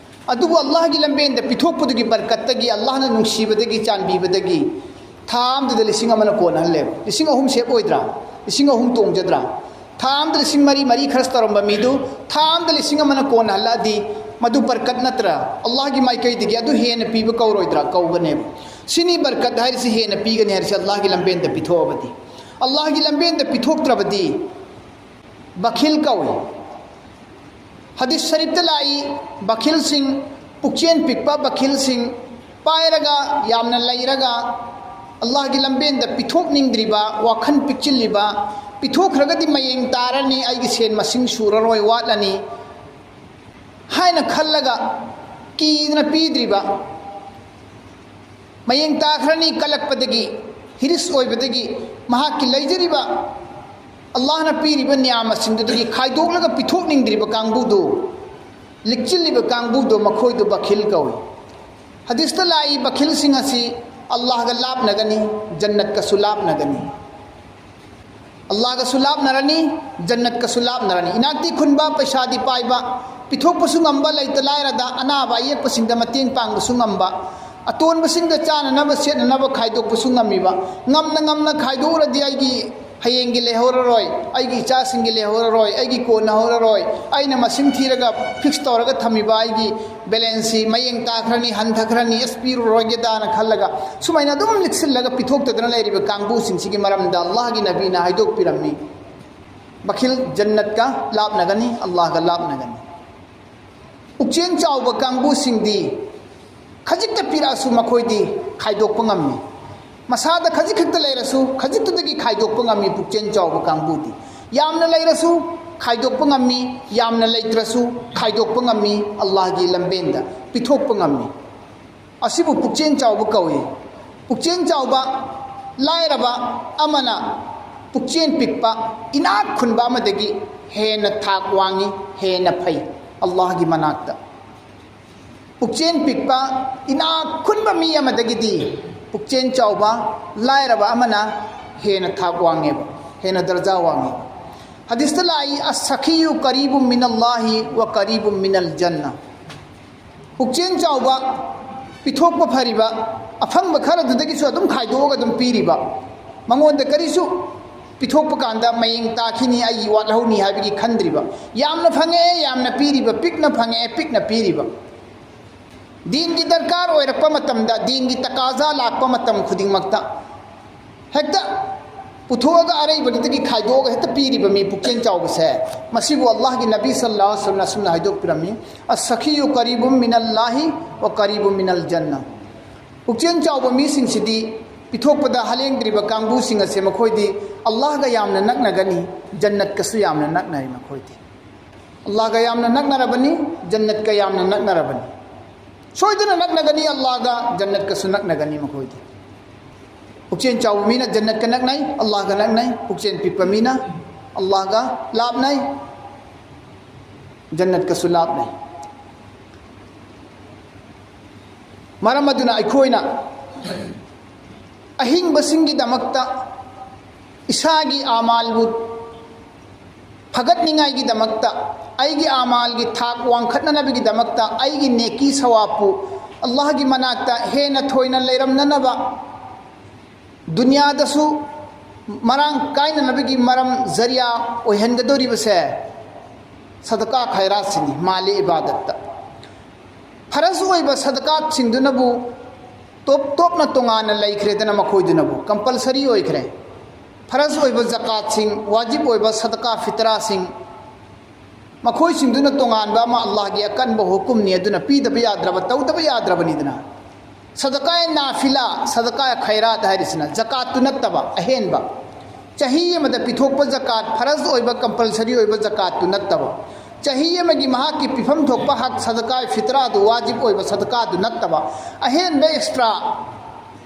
ꯑꯗꯨꯕꯨ ꯑꯜꯂꯥꯍꯒꯤ ꯂꯝꯕꯦꯟꯗ ꯄꯤꯊꯣꯛꯄꯗꯨꯒꯤ ꯕꯔꯀꯠꯇꯒꯤ, ꯑꯜꯂꯥꯍꯅ ꯅꯨꯡꯁꯤꯕꯗꯒꯤ, ꯆꯥꯟꯕꯤꯕꯗꯒꯤ ꯊꯥ ꯑꯃꯗꯨꯗ ꯂꯤꯁꯤꯡ ꯑꯃꯅ ꯀꯣꯟꯅꯍꯜꯂꯦꯕ꯫ ꯂꯤꯁꯤꯡ ꯑꯍꯨꯝ save ꯑꯣꯏꯗ꯭ꯔꯥ? ꯂꯤꯁꯤꯡ ꯑꯍꯨꯝ ꯇꯣꯡꯖꯗ꯭ꯔꯥ? ꯊꯥ ꯑꯃꯗ ꯂꯤꯁꯤꯡ ꯃꯔꯤ, ꯃꯔꯤ ꯈꯔꯁ ꯇꯧꯔꯝꯕ ꯃꯤꯗꯨ ꯊꯥ ꯑꯃꯗ ꯂꯤꯁꯤꯡ ꯑꯃꯅ ꯀꯣꯟꯅꯍꯜꯂꯛꯑꯗꯤ ꯃꯗꯨ ꯕꯔꯀꯠ ꯅꯠꯇ꯭ꯔꯥ? ꯑꯜꯂꯥꯍꯒꯤ ꯃꯥꯏꯀꯩꯗꯒꯤ ꯑꯗꯨ ꯍꯦꯟꯅ ꯄꯤꯕ ꯀꯧꯔꯣꯏꯗ꯭ꯔꯥ? ꯀꯧꯒꯅꯦꯕ꯫ ꯁꯤꯅꯤ ꯕꯔꯀꯠ ꯍꯥꯏꯔꯤꯁꯤ, ꯍꯦꯟꯅ ꯄꯤꯒꯅꯤ ꯍꯥꯏꯔꯤꯁꯤ ꯑꯜꯂꯥꯍꯒꯤ ꯂꯝꯕꯦꯟꯗ ꯄꯤꯊꯣꯛꯑꯕꯗꯤ꯫ ꯑꯜꯂꯥꯍꯒꯤ ꯂꯝꯕꯦꯟꯗ ꯄꯤꯊꯣꯛꯇ꯭ꯔꯕꯗꯤ ꯕꯈꯤꯜ ꯀꯧꯏ꯫ ꯍꯗꯤꯁ ꯁꯔꯤꯐꯇ ꯂꯥꯛꯏ, ꯕꯈꯤꯜꯁꯤꯡ, ꯄꯨꯛꯆꯦꯟ ꯄꯤꯛꯄ ꯕꯈꯤꯜꯁꯤꯡ, ꯄꯥꯏꯔꯒ, ꯌꯥꯝꯅ ꯂꯩꯔꯒ, ꯑꯜꯂꯥꯍꯒꯤ ꯂꯝꯕꯦꯟꯗ ꯄꯤꯊꯣꯛꯅꯤꯡꯗ꯭ꯔꯤꯕ, ꯋꯥꯈꯜ ꯄꯤꯛꯆꯤꯜꯂꯤꯕ, ꯄꯤꯊꯣꯛꯈ꯭ꯔꯒꯗꯤ ꯃꯌꯦꯡ ꯇꯥꯔꯅꯤ, ꯑꯩꯒꯤ ꯁꯦꯟ ꯃꯁꯤꯡ ꯁꯨꯔꯔꯣꯏ, ꯋꯥꯠꯂꯅꯤ ꯍꯥꯏꯅ ꯈꯜꯂꯒ ꯀꯤꯗꯅ ꯄꯤꯗ꯭ꯔꯤꯕ, ꯃꯌꯦꯡ ꯇꯥꯈ꯭ꯔꯅꯤ ꯀꯜꯂꯛꯄꯗꯒꯤ, ꯍꯤꯔꯤꯁ ꯑꯣꯏꯕꯗꯒꯤ, ꯃꯍꯥꯛꯀꯤ ꯂꯩꯖꯔꯤꯕ ꯑꯜꯂꯥꯍꯅ ꯄꯤꯔꯤꯕ ꯅꯤꯌꯥꯃꯁꯤꯡꯗꯨꯗꯒꯤ ꯈꯥꯏꯗꯣꯛꯂꯒ ꯄꯤꯊꯣꯛꯅꯤꯡꯗ꯭ꯔꯤꯕ ꯀꯥꯡꯕꯨꯗꯨ, ꯂꯤꯛꯆꯤꯜꯂꯤꯕ ꯀꯥꯡꯕꯨꯗꯨ, ꯃꯈꯣꯏꯗꯨ ꯕꯈꯤꯜ ꯀꯧꯏ꯫ ꯍꯗꯤꯁꯇ ꯂꯥꯛꯏ, ꯕꯈꯤꯜꯁꯤꯡ ꯑꯁꯤ ꯑꯜꯂꯥꯍꯒ ꯂꯥꯞꯅꯒꯅꯤ, ꯖꯟꯅꯠꯀꯁꯨ ꯂꯥꯞꯅꯒꯅꯤ꯫ ꯑꯜꯂꯥꯍꯒꯁꯨ ꯂꯥꯞꯅꯔꯅꯤ, ꯖꯟꯅꯠꯀꯁꯨ ꯂꯥꯞꯅꯔꯅꯤ꯫ ꯏꯅꯥꯛꯇꯤ ꯈꯨꯟꯕ, ꯄꯩꯁꯥꯗꯤ ꯄꯥꯏꯕ, ꯄꯤꯊꯣꯛꯄꯁꯨ ꯉꯝꯕ, ꯂꯩꯇ ꯂꯥꯏꯔꯗ, ꯑꯅꯥꯕ ꯑꯌꯦꯛꯄꯁꯤꯡꯗ ꯃꯇꯦꯡ ꯄꯥꯡꯕꯁꯨ ꯉꯝꯕ, ꯑꯇꯣꯟꯕꯁꯤꯡꯗ ꯆꯥꯅꯅꯕ ꯁꯦꯠꯅꯅꯕ ꯈꯥꯏꯗꯣꯛꯄꯁꯨ ꯉꯝꯃꯤꯕ, ꯉꯝꯅ ꯉꯝꯅ ꯈꯥꯏꯗꯣꯛꯎꯔꯗꯤ ꯑꯩꯒꯤ ꯍꯌꯦꯡꯒꯤ ꯂꯩꯍꯧꯔꯔꯣꯏ, ꯑꯩꯒꯤ ꯏꯆꯥꯁꯤꯡꯒꯤ ꯂꯩꯍꯧꯔꯔꯣꯏ, ꯑꯩꯒꯤ ꯀꯣꯟꯅꯍꯧꯔꯔꯣꯏ, ꯑꯩꯅ ꯃꯁꯤꯡ ꯊꯤꯔꯒ ꯐꯤꯛꯁ ꯇꯧꯔꯒ ꯊꯝꯃꯤꯕ ꯑꯩꯒꯤ ꯕꯦꯂꯦꯟꯁꯁꯤ ꯃꯌꯦꯡ ꯇꯥꯈ꯭ꯔꯅꯤ, ꯍꯟꯊꯈ꯭ꯔꯅꯤ, ꯑꯁ, ꯄꯤꯔꯨꯔꯣꯏꯒꯦꯗꯥꯅ ꯈꯜꯂꯒ, ꯁꯨꯃꯥꯏꯅ ꯑꯗꯨꯝ ꯂꯤꯛꯁꯤꯜꯂꯒ ꯄꯤꯊꯣꯛꯇꯗꯅ ꯂꯩꯔꯤꯕ ꯀꯥꯡꯕꯨꯁꯤꯡꯁꯤꯒꯤ ꯃꯔꯝꯗ ꯑꯜꯂꯥꯍꯒꯤ ꯅꯕꯤꯅ ꯍꯥꯏꯗꯣꯛꯄꯤꯔꯝꯃꯤ, ꯕꯈꯤꯜ ꯖꯟꯅꯠꯀ ꯂꯥꯞꯅꯒꯅꯤ, ꯑꯜꯂꯥꯍꯒ ꯂꯥꯞꯅꯒꯅꯤ꯫ ꯄꯨꯛꯆꯦꯜ ꯆꯥꯎꯕ ꯀꯥꯡꯕꯨꯁꯤꯡꯗꯤ ꯈꯖꯤꯛꯇ ꯄꯤꯔꯛꯑꯁꯨ ꯃꯈꯣꯏꯗꯤ ꯈꯥꯏꯗꯣꯛꯄ ꯉꯝꯃꯤ꯫ ꯃꯁꯥꯗ ꯈꯖꯤꯛ ꯈꯛꯇ ꯂꯩꯔꯁꯨ ꯈꯖꯤꯛꯇꯨꯗꯒꯤ ꯈꯥꯏꯗꯣꯛꯄ ꯉꯝꯃꯤ ꯄꯨꯛꯆꯦꯜ ꯆꯥꯎꯕ ꯀꯥꯡꯕꯨꯗꯤ꯫ ꯌꯥꯝꯅ ꯂꯩꯔꯁꯨ ꯈꯥꯏꯗꯣꯛꯄ ꯉꯝꯃꯤ, ꯌꯥꯝꯅ ꯂꯩꯇ꯭ꯔꯁꯨ ꯈꯥꯏꯗꯣꯛꯄ ꯉꯝꯃꯤ, ꯑꯜꯂꯥꯍꯒꯤ ꯂꯝꯕꯦꯟꯗ ꯄꯤꯊꯣꯛꯄ ꯉꯝꯃꯤ꯫ ꯑꯁꯤꯕꯨ ꯄꯨꯛꯆꯦꯜ ꯆꯥꯎꯕ ꯀꯧꯏ꯫ ꯄꯨꯛꯆꯦꯜ ꯆꯥꯎꯕ, ꯂꯥꯏꯔꯕ ꯑꯃꯅ ꯄꯨꯛꯆꯦꯜ ꯄꯤꯛꯄ, ꯏꯅꯥꯛ ꯈꯨꯟꯕ ꯑꯃꯗꯒꯤ ꯍꯦꯟꯅ ꯊꯥꯛ ꯋꯥꯡꯉꯤ, ꯍꯦꯟꯅ ꯐꯩ ꯑꯜꯂꯥꯍꯒꯤ ꯃꯅꯥꯛꯇ꯫ ꯄꯨꯛꯆꯦꯜ ꯄꯤꯛꯄ, ꯏꯅꯥꯛ ꯈꯨꯟꯕ ꯃꯤ ꯑꯃꯗꯒꯤꯗꯤ ꯄꯨꯛꯆꯦꯜ ꯆꯥꯎꯕ, ꯂꯥꯏꯔꯕ ꯑꯃꯅ ꯍꯦꯟꯅ ꯊꯥꯛ ꯋꯥꯡꯉꯦꯕ, ꯍꯦꯟꯅ ꯗꯔꯖꯥ ꯋꯥꯡꯉꯦꯕ꯫ ꯍꯗꯤꯁꯇ ꯂꯥꯛꯏ, "ꯑꯁꯈꯤꯌꯨ ꯀꯔꯤꯕꯨ ꯃꯤꯅꯜꯂꯥꯍꯤ ꯋ ꯀꯔꯤꯕꯨ ꯃꯤꯅꯜ ꯖꯟꯅ"꯫ ꯄꯨꯛꯆꯦꯜ ꯆꯥꯎꯕ, ꯄꯤꯊꯣꯛꯄ ꯐꯔꯤꯕ, ꯑꯐꯪꯕ ꯈꯔꯗꯨꯗꯒꯤꯁꯨ ꯑꯗꯨꯝ ꯈꯥꯏꯗꯣꯛꯑꯒ ꯑꯗꯨꯝ ꯄꯤꯔꯤꯕ, ꯃꯉꯣꯟꯗ ꯀꯔꯤꯁꯨ ꯄꯤꯊꯣꯛꯄ ꯀꯥꯟꯗ ꯃꯌꯦꯡ ꯇꯥꯈꯤꯅꯤ, ꯑꯩꯒꯤ ꯋꯥꯠꯍꯧꯅꯤ ꯍꯥꯏꯕꯒꯤ ꯈꯟꯗ꯭ꯔꯤꯕ, ꯌꯥꯝꯅ ꯐꯪꯉꯛꯑꯦ, ꯌꯥꯝꯅ ꯄꯤꯔꯤꯕ, ꯄꯤꯛꯅ ꯐꯪꯉꯛꯑꯦ, ꯄꯤꯛꯅ ꯄꯤꯔꯤꯕ꯫ ꯗꯤꯟꯒꯤ ꯗꯔꯀꯥꯔ ꯑꯣꯏꯔꯛꯄ ꯃꯇꯝꯗ, ꯗꯤꯟꯒꯤ ꯇꯀꯥꯖꯥ ꯂꯥꯛꯄ ꯃꯇꯝ ꯈꯨꯗꯤꯡꯃꯛꯇ ꯍꯦꯛꯇ ꯄꯨꯊꯣꯛꯑꯒ ꯑꯔꯩꯕꯗꯨꯗꯒꯤ ꯈꯥꯏꯗꯣꯛꯑꯒ ꯍꯦꯛꯇ ꯄꯤꯔꯤꯕ ꯃꯤ ꯄꯨꯛꯆꯦꯜ ꯆꯥꯎꯕꯁꯦ, ꯃꯁꯤꯕꯨ ꯑꯜꯂꯥꯍꯒꯤ ꯅꯕꯤ ꯁꯜꯂꯜꯂꯥꯍꯨ ꯑꯂꯩꯍꯤ ꯋꯁꯜꯂꯝꯅ ꯑꯁꯨꯝꯅ ꯍꯥꯏꯗꯣꯛꯄꯤꯔꯝꯃꯤ, "ꯑꯁꯈꯤꯌꯨ ꯀꯔꯤꯕꯨꯝ ꯃꯤꯅꯜꯂꯥꯍꯤ ꯋ ꯀꯔꯤꯕꯨꯝ ꯃꯤꯅꯜ ꯖꯟꯅ"꯫ ꯄꯨꯛꯆꯦꯜ ꯆꯥꯎꯕ ꯃꯤꯁꯤꯡꯁꯤꯗꯤ ꯄꯤꯊꯣꯛꯄꯗ ꯍꯂꯦꯡꯗ꯭ꯔꯤꯕ ꯀꯥꯡꯕꯨꯁꯤꯡ ꯑꯁꯦ ꯃꯈꯣꯏꯗꯤ ꯑꯜꯂꯥꯍꯒ ꯌꯥꯝꯅ ꯅꯛꯅꯒꯅꯤ, ꯖꯟꯅꯠꯀꯁꯨ ꯌꯥꯝꯅ ꯅꯛꯅꯔꯤ ꯃꯈꯣꯏꯗꯤ꯫ ꯑꯜꯂꯥꯍꯒ ꯌꯥꯝꯅ ꯅꯛꯅꯔꯕꯅꯤ, ꯖꯟꯅꯠꯀ ꯌꯥꯝꯅ ꯅꯛꯅꯔꯕꯅꯤ꯫ ꯁꯣꯏꯗꯅ ꯅꯛꯅꯒꯅꯤ ꯑꯜꯂꯥꯍꯒ, ꯖꯟꯅꯠꯀꯁꯨ ꯅꯛꯅꯒꯅꯤ ꯃꯈꯣꯏꯗꯤ꯫ ꯄꯨꯛꯆꯦꯜ ꯆꯥꯎꯕ ꯃꯤꯅ ꯖꯟꯅꯠꯀ ꯅꯛꯅꯩ, ꯑꯜꯂꯥꯍꯒ ꯅꯛꯅꯩ꯫ ꯄꯨꯛꯆꯦꯜ ꯄꯤꯛꯄ ꯃꯤꯅ ꯑꯜꯂꯥꯍꯒ ꯂꯥꯞꯅꯩ, ꯖꯟꯅꯠꯀꯁꯨ ꯂꯥꯞꯅꯩ꯫ ꯃꯔꯝ ꯑꯗꯨꯅ ꯑꯩꯈꯣꯏꯅ ꯑꯍꯤꯡꯕꯁꯤꯡꯒꯤꯗꯃꯛꯇ, ꯏꯁꯥꯒꯤ ꯑꯃꯥꯜꯕꯨ ꯐꯒꯠꯅꯤꯡꯉꯥꯏꯒꯤꯗꯃꯛꯇ, ꯑꯩꯒꯤ ꯑꯃꯥꯜꯒꯤ ꯊꯥꯛ ꯋꯥꯡꯈꯠꯅꯅꯕꯒꯤꯗꯃꯛꯇ, ꯑꯩꯒꯤ ꯅꯦꯀꯤ ꯁꯋꯥꯞꯄꯨ ꯑꯜꯂꯥꯍꯒꯤ ꯃꯅꯥꯛꯇ ꯍꯦꯟꯅ ꯊꯣꯏꯅ ꯂꯩꯔꯝꯅꯅꯕ, ꯗꯨꯅꯤꯌꯥꯗꯁꯨ ꯃꯔꯥꯡ ꯀꯥꯏꯅꯅꯕꯒꯤ ꯃꯔꯝ ꯖꯔꯤꯌꯥ ꯑꯣꯏꯍꯟꯒꯗꯧꯔꯤꯕꯁꯦ ꯁꯗꯀꯥ ꯈꯥꯏꯔꯥꯠꯁꯤꯅꯤ, ꯃꯥꯂꯤ ꯏꯕꯥꯗꯠꯇ꯫ ꯐꯔꯖ ꯑꯣꯏꯕ ꯁꯗꯀꯥꯠꯁꯤꯡꯗꯨꯅꯕꯨ ꯇꯣꯞ ꯇꯣꯞꯅ ꯇꯣꯉꯥꯟꯅ ꯂꯩꯈ꯭ꯔꯦꯗꯅ, ꯃꯈꯣꯏꯗꯨꯅꯕꯨ ꯀꯝꯄꯜꯁꯔꯤ ꯑꯣꯏꯈ꯭ꯔꯦ꯫ ꯐꯔꯖ ꯑꯣꯏꯕ ꯖꯀꯥꯠꯁꯤꯡ, ꯋꯥꯖꯤꯕ ꯑꯣꯏꯕ ꯁꯗꯀꯥ ꯐꯤꯇ꯭ꯔꯥꯁꯤꯡ, ꯃꯈꯣꯏꯁꯤꯡꯗꯨꯅ ꯇꯣꯉꯥꯟꯕ ꯑꯃ ꯑꯜꯂꯥꯍꯒꯤ ꯑꯀꯟꯕ ꯍꯨꯀꯨꯝꯅꯤ, ꯑꯗꯨꯅ ꯄꯤꯗꯕ ꯌꯥꯗ꯭ꯔꯕ, ꯇꯧꯗꯕ ꯌꯥꯗ꯭ꯔꯕꯅꯤꯗꯅ꯫ ꯁꯗꯀꯥ ꯅꯥꯐꯤꯂꯥ, ꯁꯗꯀꯥ ꯈꯩꯔꯥꯠ ꯍꯥꯏꯔꯤꯁꯤꯅ ꯖꯀꯥꯠꯇꯨ ꯅꯠꯇꯕ ꯑꯍꯦꯟꯕ, ꯆꯍꯤ ꯑꯃꯗ ꯄꯤꯊꯣꯛꯄ ꯖꯀꯥꯠ, ꯐꯔꯖ ꯑꯣꯏꯕ ꯀꯝꯄꯜꯁꯔꯤ ꯑꯣꯏꯕ ꯖꯀꯥꯠꯇꯨ ꯅꯠꯇꯕ, ꯆꯍꯤ ꯑꯃꯒꯤ ꯃꯍꯥꯛꯀꯤ ꯄꯤꯐꯝ ꯊꯣꯛꯄ ꯍꯛ ꯁꯗꯀꯥ ꯐꯤꯇ꯭ꯔꯥꯗꯨ, ꯋꯥꯖꯤꯕ ꯑꯣꯏꯕ ꯁꯗꯀꯥꯗꯨ ꯅꯠꯇꯕ ꯑꯍꯦꯟꯕ ꯑꯦꯛꯁꯇ꯭ꯔꯥ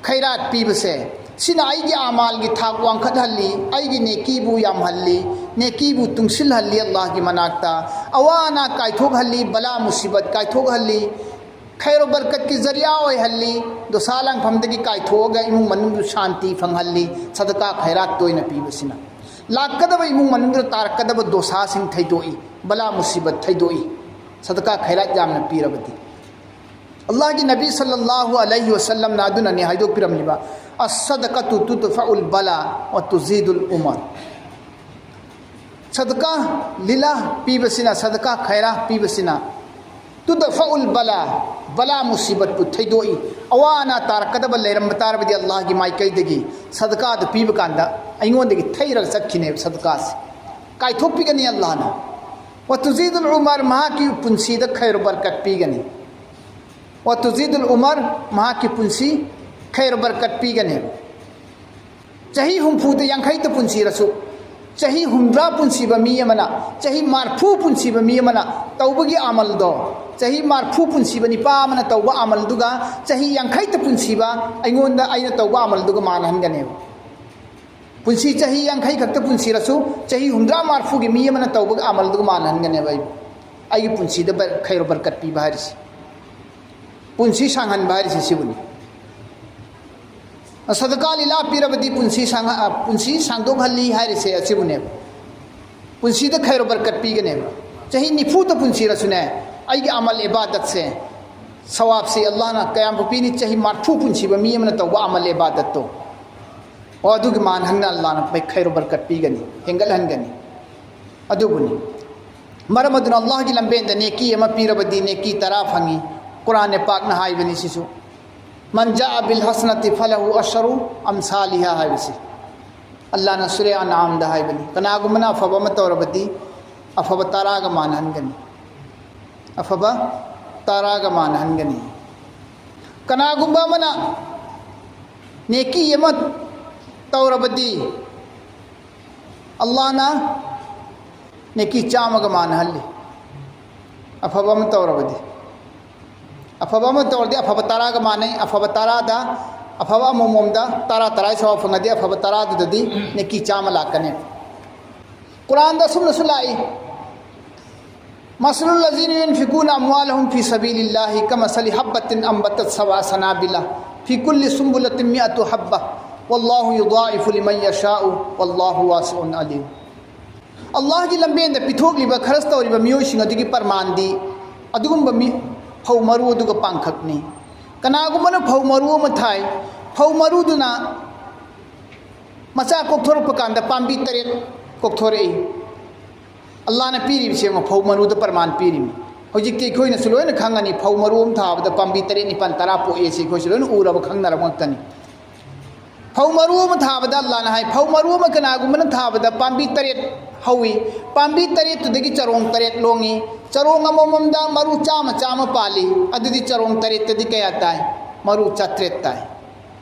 ꯈꯩꯔꯥꯠ ꯄꯤꯕꯁꯦ, ꯁꯤꯅ ꯑꯩꯒꯤ ꯑꯃꯥꯜꯒꯤ ꯊꯥꯛ ꯋꯥꯡꯈꯠꯍꯜꯂꯤ, ꯑꯩꯒꯤ ꯅꯦꯀꯤꯕꯨ ꯌꯥꯝꯍꯜꯂꯤ, ꯅꯦꯀꯤꯕꯨ ꯇꯨꯡꯁꯤꯜꯍꯜꯂꯤ ꯑꯜꯂꯥꯍꯒꯤ ꯃꯅꯥꯛꯇ, ꯑꯋꯥ ꯑꯅꯥ ꯀꯥꯏꯊꯣꯛꯍꯜꯂꯤ, ꯕꯂꯥ ꯃꯨꯁꯤꯕꯠ ꯀꯥꯏꯊꯣꯛꯍꯜꯂꯤ, ꯈꯩꯔꯣ ꯕꯔꯀꯠꯀꯤ ꯖꯔꯤꯌꯥ ꯑꯣꯏꯍꯜꯂꯤ, ꯗꯣꯁꯥ ꯂꯥꯡꯐꯝꯗꯒꯤ ꯀꯥꯏꯊꯣꯛꯑꯒ ꯏꯃꯨꯡ ꯃꯅꯨꯡꯗꯨ ꯁꯥꯟꯇꯤ ꯐꯪꯍꯜꯂꯤ꯫ ꯁꯗꯀꯥ ꯈꯩꯔꯥꯠ ꯇꯣꯏꯅ ꯄꯤꯕꯁꯤꯅ ꯂꯥꯛꯀꯗꯕ, ꯏꯃꯨꯡ ꯃꯅꯨꯡꯗ ꯇꯥꯔꯛꯀꯗꯕ ꯗꯣꯁꯥꯁꯤꯡ ꯊꯩꯗꯣꯛꯏ, ꯕꯂꯥ ꯃꯨꯁꯤꯕꯠ ꯊꯩꯗꯣꯛꯏ, ꯁꯗꯀꯥ ꯈꯩꯔꯥꯠ ꯌꯥꯝꯅ ꯄꯤꯔꯕꯗꯤ꯫ ꯑꯜꯂꯥꯍꯒꯤ ꯅꯕꯤ ꯁꯜꯂꯜꯂꯥꯍꯨ ꯑꯂꯩꯍꯤ ꯋꯁꯜꯂꯝꯅ ꯑꯗꯨꯅꯅꯤ ꯍꯥꯏꯗꯣꯛꯄꯤꯔꯝꯂꯤꯕ, الصدقة تدفع البلاء وتزيد العمر. ꯁꯗꯀꯥ ꯂꯤꯂꯥ ꯄꯤꯕꯁꯤꯅ, ꯁꯗꯀꯥ ꯈꯥꯏꯔꯥ ꯄꯤꯕꯁꯤꯅ, تدفع البلاء, ꯕꯂꯥ ꯃꯨꯁꯤꯕꯠꯄꯨ ꯊꯩꯗꯣꯛꯏ꯫ ꯑꯋꯥ ꯑꯅꯥ ꯇꯥꯔꯛꯀꯗꯕ ꯂꯩꯔꯝꯕ ꯇꯥꯔꯕꯗꯤ ꯑꯜꯂꯥꯍꯒꯤ ꯃꯥꯏꯀꯩꯗꯒꯤ ꯁꯗꯀꯥꯗꯨ ꯄꯤꯕ ꯀꯥꯟꯗ ꯑꯩꯉꯣꯟꯗꯒꯤ ꯊꯩꯔꯒ ꯆꯠꯈꯤꯅꯦꯕ ꯁꯗꯀꯥꯁꯦ꯫ ꯀꯥꯏꯊꯣꯛꯄꯤꯒꯅꯤ ꯑꯜꯂꯥꯍꯅ꯫ وتزيد العمر, ꯃꯍꯥꯛꯀꯤ ꯄꯨꯟꯁꯤꯗ ꯈꯩꯔ ꯕꯔꯀꯠ ꯄꯤꯒꯅꯤ꯫ وتزيد العمر, ꯃꯍꯥꯛꯀꯤ ꯄꯨꯟꯁꯤ ꯈꯩꯔ ꯕꯔꯀꯠ ꯄꯤꯒꯅꯦꯕ꯫ ꯆꯍꯤ ꯍꯨꯝꯐꯨꯗ, ꯌꯥꯡꯈꯩꯗ ꯄꯨꯟꯁꯤꯔꯁꯨ, ꯆꯍꯤ ꯍꯨꯝꯗ꯭ꯔꯥ ꯄꯨꯟꯁꯤꯕ ꯃꯤ ꯑꯃꯅ, ꯆꯍꯤ ꯃꯔꯐꯨ ꯄꯨꯟꯁꯤꯕ ꯃꯤ ꯑꯃꯅ ꯇꯧꯕꯒꯤ ꯑꯃꯜꯗꯣ, ꯆꯍꯤ ꯃꯔꯐꯨ ꯄꯨꯟꯁꯤꯕ ꯅꯤꯄꯥ ꯑꯃꯅ ꯇꯧꯕ ꯑꯃꯜꯗꯨꯒ ꯆꯍꯤ ꯌꯥꯡꯈꯩꯗ ꯄꯨꯟꯁꯤꯕ ꯑꯩꯉꯣꯟꯗ, ꯑꯩꯅ ꯇꯧꯕ ꯑꯃꯜꯗꯨꯒ ꯃꯥꯟꯅꯍꯟꯒꯅꯦꯕ꯫ ꯄꯨꯟꯁꯤ ꯆꯍꯤ ꯌꯥꯡꯈꯩ ꯈꯛꯇ ꯄꯨꯟꯁꯤꯔꯁꯨ, ꯆꯍꯤ ꯍꯨꯝꯗ꯭ꯔꯥ ꯃꯔꯐꯨꯒꯤ ꯃꯤ ꯑꯃꯅ ꯇꯧꯕꯒ ꯑꯃꯜꯗꯨꯒ ꯃꯥꯟꯅꯍꯟꯒꯅꯦꯕ꯫ ꯑꯩ, ꯑꯩꯒꯤ ꯄꯨꯟꯁꯤꯗ ꯕꯔ-, ꯈꯩꯔ ꯕꯔꯀꯠ ꯄꯤꯕ ꯍꯥꯏꯔꯤꯁꯦ, ꯄꯨꯟꯁꯤ ꯁꯥꯡꯍꯟꯕ ꯍꯥꯏꯔꯤꯁꯦ ꯁꯤꯕꯨꯅꯤ꯫ ꯁꯗꯀꯥ ꯂꯤꯂꯥ ꯄꯤꯔꯕꯗꯤ ꯄꯨꯟꯁꯤ ꯁꯥꯡꯍ-, ꯑ, ꯄꯨꯟꯁꯤ ꯁꯥꯡꯗꯣꯛꯍꯜꯂꯤ ꯍꯥꯏꯔꯤꯁꯦ ꯑꯁꯤꯕꯨꯅꯦꯕ꯫ ꯄꯨꯟꯁꯤꯗ ꯈꯩꯔ ꯕꯔꯀꯠ ꯄꯤꯒꯅꯦꯕ꯫ ꯆꯍꯤ ꯅꯤꯐꯨꯗ ꯄꯨꯟꯁꯤꯔꯁꯨꯅꯦ, ꯑꯩꯒꯤ ꯑꯃꯜ ꯏꯕꯥꯗꯠꯁꯦ, ꯁꯋꯥꯕꯁꯦ ꯑꯜꯂꯥꯍꯅ ꯀꯌꯥꯝꯕꯨ ꯄꯤꯅꯤ? ꯆꯍꯤ ꯃꯔꯐꯨ ꯄꯨꯟꯁꯤꯕ ꯃꯤ ꯑꯃꯅ ꯇꯧꯕ ꯑꯃꯜ ꯏꯕꯥꯗꯠꯇꯣ, ꯑꯣ, ꯑꯗꯨꯒꯤ ꯃꯥꯟ ꯍꯟꯅ ꯑꯜꯂꯥꯍꯅ ꯈꯩꯔ ꯕꯔꯀꯠ ꯄꯤꯒꯅꯤ, ꯍꯦꯟꯒꯠꯍꯟꯒꯅꯤ꯫ ꯑꯗꯨꯕꯨꯅꯤ꯫ ꯃꯔꯝ ꯑꯗꯨꯅ ꯑꯜꯂꯥꯍꯒꯤ ꯂꯝꯕꯦꯟꯗ ꯅꯦꯀꯤ ꯑꯃ ꯄꯤꯔꯕꯗꯤ ꯅꯦꯀꯤ ꯇꯔꯥ ꯐꯪꯏ꯫ ꯀꯨꯔꯥꯟ ꯄꯥꯛꯅ ꯍꯥꯏꯕꯅꯤ ꯁꯤꯁꯨ꯫ من جاء بالحسنة فله عشر أمثالها ꯍꯥꯏꯕꯁꯤ ꯑꯜꯂꯥꯍꯅ ꯁꯨꯔꯦ ꯑꯅꯥꯝꯗ ꯍꯥꯏꯕꯅꯤ꯫ ꯀꯅꯥꯒꯨꯝꯕꯅ ꯑꯐꯕ ꯑꯃ ꯇꯧꯔꯕꯗꯤ ꯑꯐꯕ ꯇꯔꯥꯒ ꯃꯥꯟꯅꯍꯟꯒꯅꯤ꯫ ꯑꯐꯕ ꯇꯔꯥꯒ ꯃꯥꯟꯅꯍꯟꯒꯅꯤ꯫ ꯀꯅꯥꯒꯨꯝꯕ ꯑꯃꯅ ꯅꯦꯀꯤ ꯑꯃ ꯇꯧꯔꯕꯗꯤ ꯑꯜꯂꯥꯍꯅ ꯅꯦꯀꯤ ꯆꯥꯝꯃꯒ ꯃꯥꯟꯅꯍꯜꯂꯤ꯫ ꯑꯐꯕ ꯑꯃ ꯇꯧꯔꯕꯗꯤ, ꯑꯐꯕ ꯑꯃ ꯇꯧꯔꯗꯤ ꯑꯐꯕ ꯇꯔꯥꯒ ꯃꯥꯟꯅꯩ꯫ ꯑꯐꯕ ꯇꯔꯥꯗ, ꯑꯐꯕ ꯑꯃꯃꯝꯗ ꯇꯔꯥ ꯇꯔꯥ ꯁꯋꯥꯕ ꯐꯪꯉꯗꯤ ꯑꯐꯕ ꯇꯔꯥꯗꯨꯗꯗꯤ ꯅꯦꯀꯤ ꯆꯥꯝꯃ ꯂꯥꯛꯀꯅꯤ꯫ ꯀꯨꯔꯥꯟꯗ ꯑꯁꯨꯝꯅꯁꯨ ꯂꯥꯛꯏ: مثل الذين ينفقون أموالهم في سبيل الله كمثل حبة أنبتت سبع سنابل في كل سنبلة مائة حبة والله يضاعف لمن يشاء والله واسع عليم. ꯑꯜꯂꯥꯍꯒꯤ ꯂꯝꯕꯦꯟꯗ ꯄꯤꯊꯣꯛꯂꯤꯕ, ꯈꯔꯁ ꯇꯧꯔꯤꯕ ꯃꯤꯑꯣꯏꯁꯤꯡ ꯑꯗꯨꯒꯤ ꯄꯔꯃꯥꯟꯗꯤ ꯑꯗꯨꯒꯨꯝꯕ ꯃꯤ, ꯐꯧ ꯃꯔꯨ ꯑꯗꯨꯒ ꯄꯥꯡꯈꯛꯅꯤ꯫ ꯀꯅꯥꯒꯨꯝꯕꯅ ꯐꯧ ꯃꯔꯨ ꯑꯃ ꯊꯥꯏ, ꯐꯧ ꯃꯔꯨꯗꯨꯅ ꯃꯆꯥ ꯀꯣꯛꯊꯣꯔꯛꯄ ꯀꯥꯟꯗ ꯄꯥꯝꯕꯤ ꯇꯔꯦꯠ ꯀꯣꯛꯊꯣꯔꯛꯏ꯫ ꯑꯜꯂꯥꯅ ꯄꯤꯔꯤꯕꯁꯦ ꯌꯦꯡꯉꯣ, ꯐꯧ ꯃꯔꯨꯗ ꯄ꯭ꯔꯃꯥꯟ ꯄꯤꯔꯤꯃꯤ꯫ ꯍꯧꯖꯤꯛꯇꯤ ꯑꯩꯈꯣꯏꯅꯁꯨ ꯂꯣꯏꯅ ꯈꯪꯉꯅꯤ, ꯐꯧ ꯃꯔꯨ ꯑꯃ ꯊꯥꯕꯗ ꯄꯥꯝꯕꯤ ꯇꯔꯦꯠ ꯅꯤꯄꯥꯜ ꯇꯔꯥ ꯄꯣꯛꯑꯦ, ꯁꯤ ꯑꯩꯈꯣꯏꯁꯨ ꯂꯣꯏꯅ ꯎꯔꯕ ꯈꯪꯅꯔꯕ ꯉꯥꯛꯇꯅꯤ꯫ ꯐꯧ ꯃꯔꯨ ꯑꯃ ꯊꯥꯕꯗ ꯑꯜꯂꯥꯅ ꯍꯥꯏ, ꯐꯧ ꯃꯔꯨ ꯑꯃ ꯀꯅꯥꯒꯨꯝꯕꯅ ꯊꯥꯕꯗ ꯄꯥꯝꯕꯤ ꯇꯔꯦꯠ ꯍꯧꯏ, ꯄꯥꯝꯕꯤ ꯇꯔꯦꯠꯇꯨꯗꯒꯤ ꯆꯔꯣꯡ ꯇꯔꯦꯠ ꯂꯣꯡꯉꯤ, ꯆꯔꯣꯡ ꯑꯃꯃꯝꯗ ꯃꯔꯨ ꯆꯥꯝꯃ ꯆꯥꯝꯃ ꯄꯥꯜꯂꯤ, ꯑꯗꯨꯗꯤ ꯆꯔꯣꯡ ꯇꯔꯦꯠꯇꯗꯤ ꯀꯌꯥ ꯇꯥꯏ? ꯃꯔꯨ ꯆꯥꯇ꯭ꯔꯦꯠ ꯇꯥꯏ꯫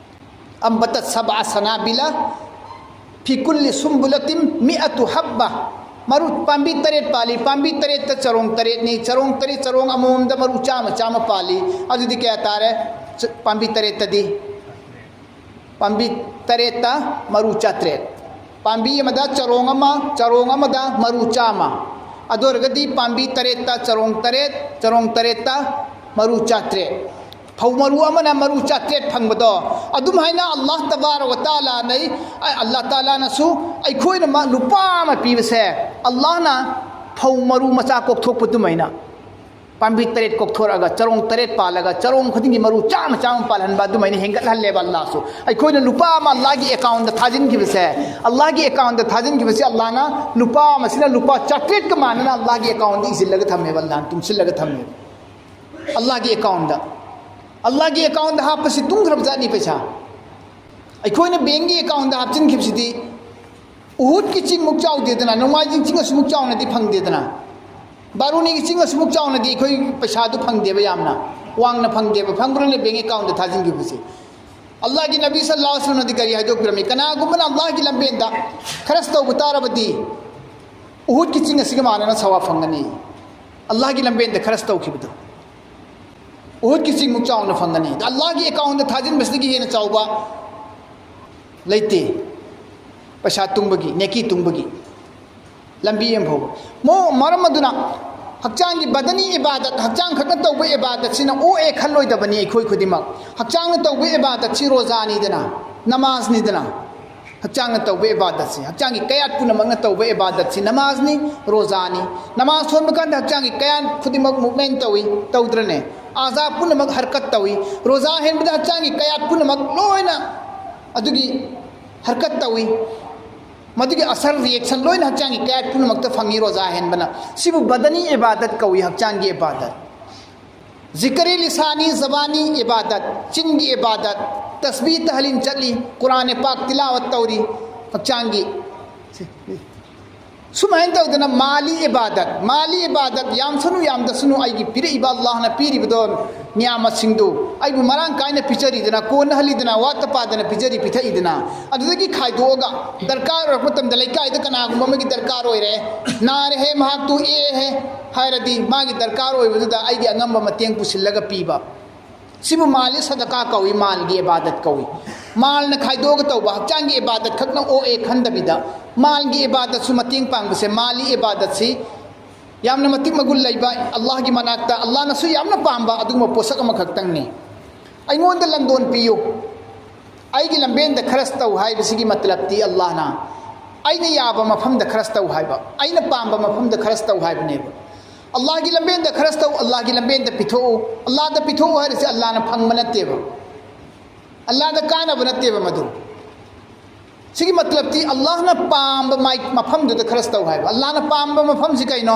أنبتت سبع سنابل في كل سنبلة مئة حبة. ꯃꯔꯨ ꯄꯥꯝꯕꯤ ꯇꯔꯦꯠ ꯄꯥꯜꯂꯤ, ꯄꯥꯝꯕꯤ ꯇꯔꯦꯠꯇ ꯆꯔꯣꯡ ꯇꯔꯦꯠꯅꯤ, ꯆꯔꯣꯡ ꯇꯔꯦꯠ, ꯆꯔꯣꯡ ꯑꯃꯃꯝꯗ ꯃꯔꯨ ꯆꯥꯝꯃ ꯆꯥꯝꯃ ꯄꯥꯜꯂꯤ, ꯑꯗꯨꯗꯤ ꯀꯌꯥ ꯇꯥꯔꯦ? ꯆ-, ꯄꯥꯝꯕꯤ ꯇꯔꯦꯠꯇꯗꯤ, ꯄꯥꯝꯕꯤ ꯇꯔꯦꯠꯇ ꯃꯔꯨ ꯆꯥꯇ꯭ꯔꯦꯠ, ꯄꯥꯝꯕꯤ ꯑꯃꯗ ꯆꯔꯣꯡ ꯑꯃ, ꯆꯔꯣꯡ ꯑꯃꯗ ꯃꯔꯨ ꯆꯥꯝꯃ, ꯑꯗꯨ ꯑꯣꯏꯔꯒꯗꯤ ꯄꯥꯝꯕꯤ ꯇꯔꯦꯠꯇ ꯆꯔꯣꯡ ꯇꯔꯦꯠ, ꯆꯔꯣꯡ ꯇꯔꯦꯠꯇ ꯃꯔꯨ ꯆꯥꯇ꯭ꯔꯦꯠ꯫ ꯐꯧ ꯃꯔꯨ ꯑꯃꯅ ꯃꯔꯨ ꯆꯥꯇ꯭ꯔꯦꯠ ꯐꯪꯕꯗꯣ, ꯑꯗꯨꯝ ꯍꯥꯏꯅ ꯑꯜꯂꯥꯍ ꯇꯕꯥꯔꯛ ꯋ ꯇꯥꯂꯥꯅ, ꯑꯜꯂꯥꯍ ꯇꯥꯂꯥꯅꯁꯨ ꯑꯩꯈꯣꯏꯅ ꯃꯥ ꯂꯨꯄꯥ ꯑꯃ ꯄꯤꯕꯁꯦ, ꯑꯜꯂꯥꯍꯅ ꯐꯧ ꯃꯔꯨ ꯃꯆꯥ ꯀꯣꯛꯊꯣꯛꯄ ꯑꯗꯨꯃꯥꯏꯅ ꯄꯥꯝꯕꯤ ꯇꯔꯦꯠ ꯀꯣꯛꯊꯣꯔꯛꯑꯒ, ꯆꯔꯣꯡ ꯇꯔꯦꯠ ꯄꯥꯜꯂꯒ, ꯆꯔꯣꯡ ꯈꯨꯗꯤꯡꯒꯤ ꯃꯔꯨ ꯆꯥꯝꯃ ꯆꯥꯝꯃ ꯄꯥꯜꯍꯟꯕ ꯑꯗꯨꯃꯥꯏꯅ ꯍꯦꯟꯒꯠꯍꯜꯂꯦꯕ ꯑꯜꯂꯥꯍꯁꯨ꯫ ꯑꯩꯈꯣꯏꯅ ꯂꯨꯄꯥ ꯑꯃ ꯑꯜꯂꯥꯍꯒꯤ ꯑꯦꯀꯥꯎꯟꯗ ꯊꯥꯖꯤꯟꯈꯤꯕꯁꯦ, ꯑꯜꯂꯥꯍꯒꯤ ꯑꯦꯀꯥꯎꯟꯗ ꯊꯥꯖꯤꯟꯈꯤꯕꯁꯦ, ꯑꯜꯂꯥꯍꯅ ꯂꯨꯄꯥ ꯑꯃꯁꯤꯅ ꯂꯨꯄꯥ ꯆꯥꯇ꯭ꯔꯦꯠꯀ ꯃꯥꯟꯅꯅ ꯑꯜꯂꯥꯍꯒꯤ ꯑꯦꯀꯥꯎꯟꯗ ꯏꯁꯤꯜꯂꯒ ꯊꯝꯃꯦꯕ, ꯑꯜꯂꯥꯍꯅ ꯇꯨꯡꯁꯤꯜꯂꯒ ꯊꯝꯃꯦꯕ꯫ ꯑꯜꯂꯥꯍꯒꯤ ꯑꯦꯀꯥꯎꯟꯗ, ꯑꯜꯂꯥꯍꯒꯤ ꯑꯦꯀꯥꯎꯟꯗ ꯍꯥꯞꯄꯁꯤ ꯇꯨꯡꯈ꯭ꯔꯕ ꯖꯥꯠꯅꯤ ꯄꯩꯁꯥ꯫ ꯑꯩꯈꯣꯏꯅ ꯕꯦꯡꯒꯤ ꯑꯦꯀꯥꯎꯟꯗ ꯍꯥꯞꯆꯤꯟꯈꯤꯕꯁꯤꯗꯤ ꯎꯍꯨꯗꯀꯤ ꯆꯤꯡꯃꯨꯛ ꯆꯥꯎꯗꯦꯗꯅ, ꯅꯣꯡꯃꯥꯏꯖꯤꯡ ꯆꯤꯡ ꯑꯁꯤꯃꯨꯛ ꯆꯥꯎꯅꯗꯤ ꯐꯪꯗꯦꯗꯅ, ꯕꯥꯔꯨꯅꯤꯒꯤ ꯆꯤꯡ ꯑꯁꯤꯃꯨꯛ ꯆꯥꯎꯅꯗꯤ ꯑꯩꯈꯣꯏ ꯄꯩꯁꯥꯗꯨ ꯐꯪꯗꯦꯕ, ꯌꯥꯝꯅ ꯋꯥꯡꯅ ꯐꯪꯗꯦꯕ, ꯐꯪꯕ꯭ꯔꯅꯦ ꯕꯦꯡ ꯑꯦꯀꯥꯎꯟꯗ ꯊꯥꯖꯤꯟꯈꯤꯕꯁꯦ? ꯑꯜꯂꯥꯍꯒꯤ ꯅꯕꯤ ꯁꯜꯂꯜꯂꯥꯍꯨ ꯑꯂꯩꯍꯤ ꯋꯁꯜꯂꯝꯅꯗꯤ ꯀꯔꯤ ꯍꯥꯏꯗꯣꯛꯄꯤꯔꯝꯃꯤ? ꯀꯅꯥꯒꯨꯝꯕꯅ ꯑꯜꯂꯥꯍꯒꯤ ꯂꯝꯕꯦꯟꯗ ꯈꯔꯁ ꯇꯧꯕ ꯇꯥꯔꯕꯗꯤ, ꯎꯍꯨꯗꯀꯤ ꯆꯤꯡ ꯑꯁꯤꯒ ꯃꯥꯟꯅꯅ ꯁꯋꯥꯕ ꯐꯪꯒꯅꯤ꯫ ꯑꯜꯂꯥꯍꯒꯤ ꯂꯝꯕꯦꯟꯗ ꯈꯔꯁ ꯇꯧꯈꯤꯕꯗꯣ ꯎꯍꯨꯗꯀꯤ ꯆꯤꯡꯃꯨꯛ ꯆꯥꯎꯅ ꯐꯪꯒꯅꯤ꯫ ꯑꯗ ꯑꯜꯂꯥꯍꯒꯤ ꯑꯦꯀꯥꯎꯟꯗ ꯊꯥꯖꯤꯟꯕꯁꯤꯗꯒꯤ ꯍꯦꯟꯅ ꯆꯥꯎꯕ ꯂꯩꯇꯦ꯫ ꯄꯩꯁꯥ ꯇꯨꯡꯕꯒꯤ, ꯅꯦꯀꯤ ꯇꯨꯡꯕꯒꯤ ꯂꯝꯕꯤ ꯑꯃ ꯐꯥꯎꯕ꯫ ꯃꯣ-, ꯃꯔꯝ ꯑꯗꯨꯅ ꯍꯛꯆꯥꯡꯒꯤ ꯕꯗꯅꯤ ꯏꯕꯥꯗꯠ, ꯍꯛꯆꯥꯡ ꯈꯛꯅ ꯇꯧꯕ ꯏꯕꯥꯗꯠꯁꯤꯅ ꯑꯣꯛꯑꯦ ꯈꯜꯂꯣꯏꯗꯕꯅꯤ ꯑꯩꯈꯣꯏ ꯈꯨꯗꯤꯡꯃꯛ꯫ ꯍꯛꯆꯥꯡꯅ ꯇꯧꯕ ꯏꯕꯥꯗꯠꯁꯤ ꯔꯣꯖꯥꯅꯤꯗꯅ, ꯅꯃꯥꯖꯅꯤꯗꯅ꯫ ꯍꯛꯆꯥꯡꯅ ꯇꯧꯕ ꯏꯕꯥꯗꯠꯁꯤ, ꯍꯛꯆꯥꯡꯒꯤ ꯀꯌꯥꯠ ꯄꯨꯝꯅꯃꯛꯅ ꯇꯧꯕ ꯏꯕꯥꯗꯠꯁꯤ ꯅꯃꯥꯖꯅꯤ, ꯔꯣꯖꯥꯅꯤ꯫ ꯅꯃꯥꯖ ꯁꯣꯟꯕ ꯀꯥꯟꯗ ꯍꯛꯆꯥꯡꯒꯤ ꯀꯌꯥꯠ ꯈꯨꯗꯤꯡꯃꯛ ꯃꯨꯞꯃꯦꯟ ꯇꯧꯏ, ꯇꯧꯗ꯭ꯔꯅꯦ? ꯑꯥꯖꯥ ꯄꯨꯝꯅꯃꯛ ꯍꯔꯀꯠ ꯇꯧꯏ꯫ ꯔꯣꯖꯥ ꯍꯦꯟꯕꯗ ꯍꯛꯆꯥꯡꯒꯤ ꯀꯌꯥꯠ ꯄꯨꯝꯅꯃꯛ ꯂꯣꯏꯅ ꯑꯗꯨꯒꯤ ꯍꯔꯀꯠ ꯇꯧꯏ꯫ ꯃꯗꯨꯒꯤ ꯑꯁꯔ, ꯔꯤꯌꯦꯛꯁꯟ ꯂꯣꯏꯅ ꯍꯛꯆꯥꯡꯒꯤ ꯀꯌꯥꯠ ꯄꯨꯝꯅꯃꯛꯇ ꯐꯪꯏ ꯔꯣꯖꯥ ꯍꯦꯟꯕꯅ꯫ ꯁꯤꯕꯨ ꯕꯗꯅꯤ ꯏꯕꯥꯗꯠ ꯀꯧꯏ, ꯍꯛꯆꯥꯡꯒꯤ ꯏꯕꯥꯗꯠ꯫ ꯖꯤꯀꯔꯤ ꯂꯤꯁꯥꯅꯤ, ꯖꯕꯥꯅꯤ ꯏꯕꯥꯗꯠ, ꯆꯤꯟꯒꯤ ꯏꯕꯥꯗꯠ, ꯇꯁꯕꯤ ꯇꯍꯂꯤꯜ ꯆꯠꯂꯤ, ꯀꯨꯔꯥꯟ ꯄꯥꯛ ꯇꯤꯂꯥꯋꯠ ꯇꯧꯔꯤ, ꯍꯛꯆꯥꯡꯒꯤ꯫ ꯁꯨꯃꯥꯏꯅ ꯇꯧꯗꯅ ꯃꯥꯂꯤ ꯏꯕꯥꯗꯠ, ꯃꯥꯂꯤ ꯏꯕꯥꯗꯠ, ꯌꯥꯝꯁꯅꯨ ꯌꯥꯝꯗꯁꯅꯨ, ꯑꯩꯒꯤ ꯄꯤꯔꯛꯏꯕ ꯑꯜꯂꯥꯍꯅ ꯄꯤꯔꯤꯕꯗꯣ, ꯅꯤꯌꯥꯃꯠꯁꯤꯡꯗꯨ ꯑꯩꯕꯨ ꯃꯔꯥꯡ ꯀꯥꯏꯅ ꯄꯤꯖꯔꯤꯗꯅ, ꯀꯣꯟꯅꯍꯜꯂꯤꯗꯅ, ꯋꯥꯠꯇ ꯄꯥꯗꯅ ꯄꯤꯖꯔꯤ, ꯄꯤꯊꯛꯏꯗꯅ, ꯑꯗꯨꯗꯒꯤ ꯈꯥꯏꯗꯣꯛꯑꯒ ꯗꯔꯀꯥꯔ ꯑꯣꯏꯔꯛꯄ ꯃꯇꯝꯗ ꯂꯩꯀꯥꯏꯗ ꯀꯅꯥꯒꯨꯝꯕ ꯑꯃꯒꯤ ꯗꯔꯀꯥꯔ ꯑꯣꯏꯔꯦ, ꯅꯥꯔꯦꯍꯦ, ꯃꯍꯥꯛꯇꯨ ꯑꯦ ꯍꯦ ꯍꯥꯏꯔꯗꯤ ꯃꯥꯒꯤ ꯗꯔꯀꯥꯔ ꯑꯣꯏꯕꯗꯨꯗ ꯑꯩꯒꯤ ꯑꯉꯝꯕ ꯃꯇꯦꯡ ꯄꯨꯁꯤꯜꯂꯒ ꯄꯤꯕ꯫ ꯁꯤꯕꯨ ꯃꯥꯜꯂꯤ ꯁꯗꯀꯥ ꯀꯧꯏ, ꯃꯥꯜꯒꯤ ꯏꯕꯥꯗꯠ ꯀꯧꯏ꯫ ꯃꯥꯜꯅ ꯈꯥꯏꯗꯣꯛꯑꯒ ꯇꯧꯕ, ꯍꯛꯆꯥꯡꯒꯤ ꯏꯕꯥꯗꯠ ꯈꯛꯅ ꯑꯣꯛꯑꯦ ꯈꯟꯗꯕꯤꯗ, ꯃꯥꯜꯒꯤ ꯏꯕꯥꯗꯠꯁꯨ ꯃꯇꯦꯡ ꯄꯥꯡꯕꯁꯦ, ꯃꯥꯜꯂꯤ ꯏꯕꯥꯗꯠꯁꯤ ꯌꯥꯝꯅ ꯃꯇꯤꯛ ꯃꯒꯨꯟ ꯂꯩꯕ, ꯑꯜꯂꯥꯍꯒꯤ ꯃꯅꯥꯛꯇ ꯑꯜꯂꯥꯍꯅꯁꯨ ꯌꯥꯝꯅ ꯄꯥꯝꯕ ꯑꯗꯨꯒꯨꯝꯕ ꯄꯣꯠꯁꯛ ꯑꯃꯈꯛꯇꯪꯅꯤ꯫ ꯑꯩꯉꯣꯟꯗ ꯂꯟꯗꯣꯟ ꯄꯤꯌꯨ, ꯑꯩꯒꯤ ꯂꯝꯕꯦꯟꯗ ꯈꯔꯁ ꯇꯧ ꯍꯥꯏꯕꯁꯤꯒꯤ ꯃꯇꯂꯕꯇꯤ ꯑꯜꯂꯥꯍꯅ ꯑꯩꯅ ꯌꯥꯕ ꯃꯐꯝꯗ ꯈꯔꯁ ꯇꯧ ꯍꯥꯏꯕ, ꯑꯩꯅ ꯄꯥꯝꯕ ꯃꯐꯝꯗ ꯈꯔꯁ ꯇꯧ ꯍꯥꯏꯕꯅꯦꯕ꯫ ꯑꯜꯂꯥꯍꯒꯤ ꯂꯝꯕꯦꯟꯗ ꯈꯔꯁ ꯇꯧ, ꯑꯜꯂꯥꯍꯒꯤ ꯂꯝꯕꯦꯟꯗ ꯄꯤꯊꯣꯛꯎ꯫ ꯑꯜꯂꯥꯍꯗ ꯄꯤꯊꯣꯛꯎ ꯍꯥꯏꯔꯤꯁꯦ ꯑꯜꯂꯥꯍꯅ ꯐꯪꯕ ꯅꯠꯇꯦꯕ, ꯑꯜꯂꯥꯍꯗ ꯀꯥꯟꯅꯕ ꯅꯠꯇꯦꯕ ꯃꯗꯨ꯫ ꯁꯤꯒꯤ ꯃꯇꯂꯕꯇꯤ ꯑꯜꯂꯥꯍꯅ ꯄꯥꯝꯕ ꯃꯥꯏ-, ꯃꯐꯝꯗꯨꯗ ꯈꯔꯁ ꯇꯧ ꯍꯥꯏꯕ꯫ ꯑꯜꯂꯥꯍꯅ ꯄꯥꯝꯕ ꯃꯐꯝꯁꯤ ꯀꯩꯅꯣ?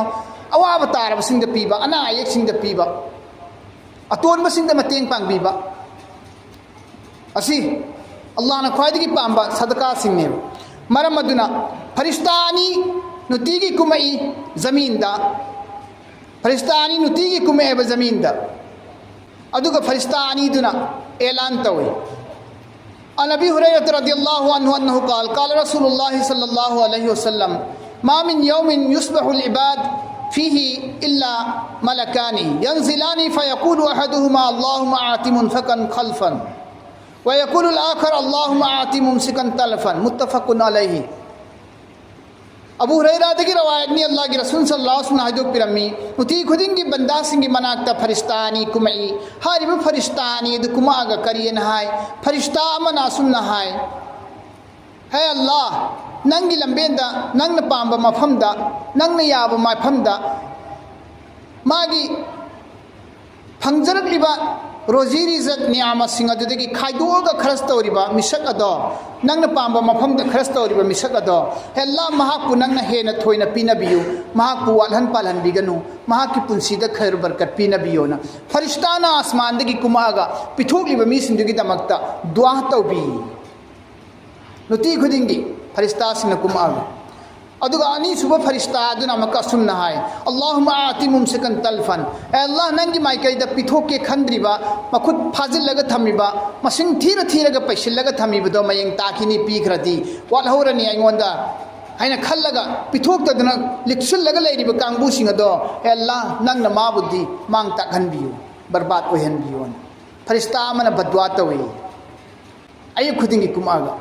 ꯑꯋꯥꯕ ꯇꯥꯔꯕꯁꯤꯡꯗ ꯄꯤꯕ, ꯑꯅꯥ ꯑꯌꯦꯛꯁꯤꯡꯗ ꯄꯤꯕ, ꯑꯇꯣꯟꯕꯁꯤꯡꯗ ꯃꯇꯦꯡ ꯄꯥꯡꯕꯤꯕ꯫ ꯑꯁꯤ ꯑꯜꯂꯥꯍꯅ ꯈ꯭ꯋꯥꯏꯗꯒꯤ ꯄꯥꯝꯕ ꯁꯗꯀꯥꯁꯤꯡꯅꯦꯕ꯫ ꯃꯔꯝ ꯑꯗꯨꯅ ꯐꯔꯤꯁꯇꯥ ꯑꯅꯤ ꯅꯨꯡꯇꯤꯒꯤ ꯀꯨꯝꯃꯛꯏ ꯖꯃꯤꯟꯗ, ꯐꯔꯤꯁꯇꯥ ꯑꯅꯤ ꯅꯨꯡꯇꯤꯒꯤ ꯀꯨꯝꯃꯛꯑꯦꯕ ꯖꯃꯤꯟꯗ꯫ ꯑꯗꯨꯒ ꯐꯔꯤꯁꯇꯥ ꯑꯅꯤꯗꯨꯅ ꯑꯦꯂꯥꯟ ꯇꯧꯏ꯫ عن أبي هريرة رضي الله عنه أنه قال: قال رسول الله صلى الله عليه وسلم: ما من يوم يصبح العباد فيه إلا ملكان ينزلان فيقول أحدهما: اللهم أعط منفقا خلفا، ويقول الآخر: اللهم أعط ممسكا تلفا. متفق عليه. ꯑꯕꯨ ꯍꯨꯔꯩꯔꯥꯗꯒꯤ ꯔꯋꯥꯌꯠꯅꯤ, ꯑꯜꯂꯥꯍꯒꯤ ꯔꯁꯨꯜ ꯁꯜꯂꯜꯂꯥꯍꯨ ꯑꯂꯩꯍꯤ ꯋꯁꯜꯂꯝꯅ ꯍꯥꯏꯗꯣꯛꯄꯤꯔꯝꯃꯤ, ꯅꯨꯡꯇꯤ ꯈꯨꯗꯤꯡꯒꯤ ꯕꯟꯗꯥꯁꯤꯡꯒꯤ ꯃꯅꯥꯛꯇ ꯐꯔꯤꯁꯇꯥ ꯑꯅꯤ ꯀꯨꯝꯃꯛꯏ꯫ ꯍꯥꯏꯔꯤꯕ ꯐꯔꯤꯁꯇꯥ ꯑꯅꯤ ꯑꯗꯨ ꯀꯨꯝꯃꯛꯑꯒ ꯀꯔꯤꯅ ꯍꯥꯏ? ꯐꯔꯤꯁꯇꯥ ꯑꯃꯅ ꯑꯁꯨꯝꯅ ꯍꯥꯏ, ꯍꯦ ꯑꯜꯂꯥꯍ, ꯅꯪꯒꯤ ꯂꯝꯕꯦꯟꯗ, ꯅꯪꯅ ꯄꯥꯝꯕ ꯃꯐꯝꯗ, ꯅꯪꯅ ꯌꯥꯕ ꯃꯐꯝꯗ ꯃꯥꯒꯤ ꯐꯪꯖꯔꯛꯂꯤꯕ ꯔꯣꯖꯤ ꯔꯤꯖꯛ ꯅꯤꯌꯥꯃꯁꯤꯡ ꯑꯗꯨꯗꯒꯤ ꯈꯥꯏꯗꯣꯛꯑꯒ ꯈꯔꯁ ꯇꯧꯔꯤꯕ ꯃꯤꯁꯛ ꯑꯗꯣ, ꯅꯪꯅ ꯄꯥꯝꯕ ꯃꯐꯝꯗ ꯈꯔꯁ ꯇꯧꯔꯤꯕ ꯃꯤꯁꯛ ꯑꯗꯣ, ꯑꯦ ꯑꯜꯂꯥ, ꯃꯍꯥꯛꯄꯨ ꯅꯪꯅ ꯍꯦꯟꯅ ꯊꯣꯏꯅ ꯄꯤꯅꯕꯤꯌꯨ, ꯃꯍꯥꯛꯄꯨ ꯋꯥꯠꯍꯟ ꯄꯥꯜꯍꯟꯕꯤꯒꯅꯨ, ꯃꯍꯥꯛꯀꯤ ꯄꯨꯟꯁꯤꯗ ꯈꯩꯔ ꯕꯔꯀꯠ ꯄꯤꯅꯕꯤꯌꯣꯅ ꯐꯔꯤꯁꯇꯥꯅ ꯑꯁꯃꯥꯟꯗꯒꯤ ꯀꯨꯝꯃꯛꯑꯒ ꯄꯤꯊꯣꯛꯂꯤꯕ ꯃꯤꯁꯤꯡꯗꯨꯒꯤꯗꯃꯛꯇ ꯗꯨꯋꯥ ꯇꯧꯕꯤ꯫ ꯅꯨꯡꯇꯤ ꯈꯨꯗꯤꯡꯒꯤ ꯐꯔꯤꯁꯇꯥꯁꯤꯡꯅ ꯀꯨꯝꯃꯛꯑꯒ, ꯑꯗꯨꯒ ꯑꯅꯤꯁꯨꯕ ꯐꯔꯤꯁꯇꯥ ꯑꯗꯨꯅ ꯑꯃꯨꯛꯀ ꯑꯁꯨꯝꯅ ꯍꯥꯏ, "ꯑꯜꯂꯥꯍꯨꯝꯃ ꯑꯥꯇꯤ ꯃꯨꯝꯁꯤꯀꯟ ꯇꯜꯐꯟ, ꯑꯦ ꯑꯜꯂꯥꯍ, ꯅꯪꯒꯤ ꯃꯥꯏꯀꯩꯗ ꯄꯤꯊꯣꯛꯀꯦ ꯈꯟꯗ꯭ꯔꯤꯕ, ꯃꯈꯨꯠ ꯐꯥꯖꯤꯜꯂꯒ ꯊꯝꯃꯤꯕ, ꯃꯁꯤꯡ ꯊꯤꯔ ꯊꯤꯔꯒ ꯄꯩꯁꯤꯜꯂꯒ ꯊꯝꯃꯤꯕꯗꯣ ꯃꯌꯦꯡ ꯇꯥꯈꯤꯅꯤ, ꯄꯤꯈ꯭ꯔꯗꯤ ꯋꯥꯠꯍꯧꯔꯅꯤ ꯑꯩꯉꯣꯟꯗ" ꯍꯥꯏꯅ ꯈꯜꯂꯒ ꯄꯤꯊꯣꯛꯇꯗꯅ ꯂꯤꯛꯁꯤꯜꯂꯒ ꯂꯩꯔꯤꯕ ꯀꯥꯡꯕꯨꯁꯤꯡ ꯑꯗꯣ, "ꯑꯦ ꯑꯜꯂꯥꯍ, ꯅꯪꯅ ꯃꯥꯕꯨꯗꯤ ꯃꯥꯡ ꯇꯥꯛꯍꯟꯕꯤꯌꯨ, ꯕꯔꯕꯥꯗ ꯑꯣꯏꯍꯟꯕꯤꯌꯨꯅ" ꯐꯔꯤꯁꯇꯥ ꯑꯃꯅ ꯕꯗꯋꯥ ꯇꯧꯏ꯫ ꯑꯌꯨꯛ ꯈꯨꯗꯤꯡꯒꯤ ꯀꯨꯝꯃꯛꯑꯒ꯫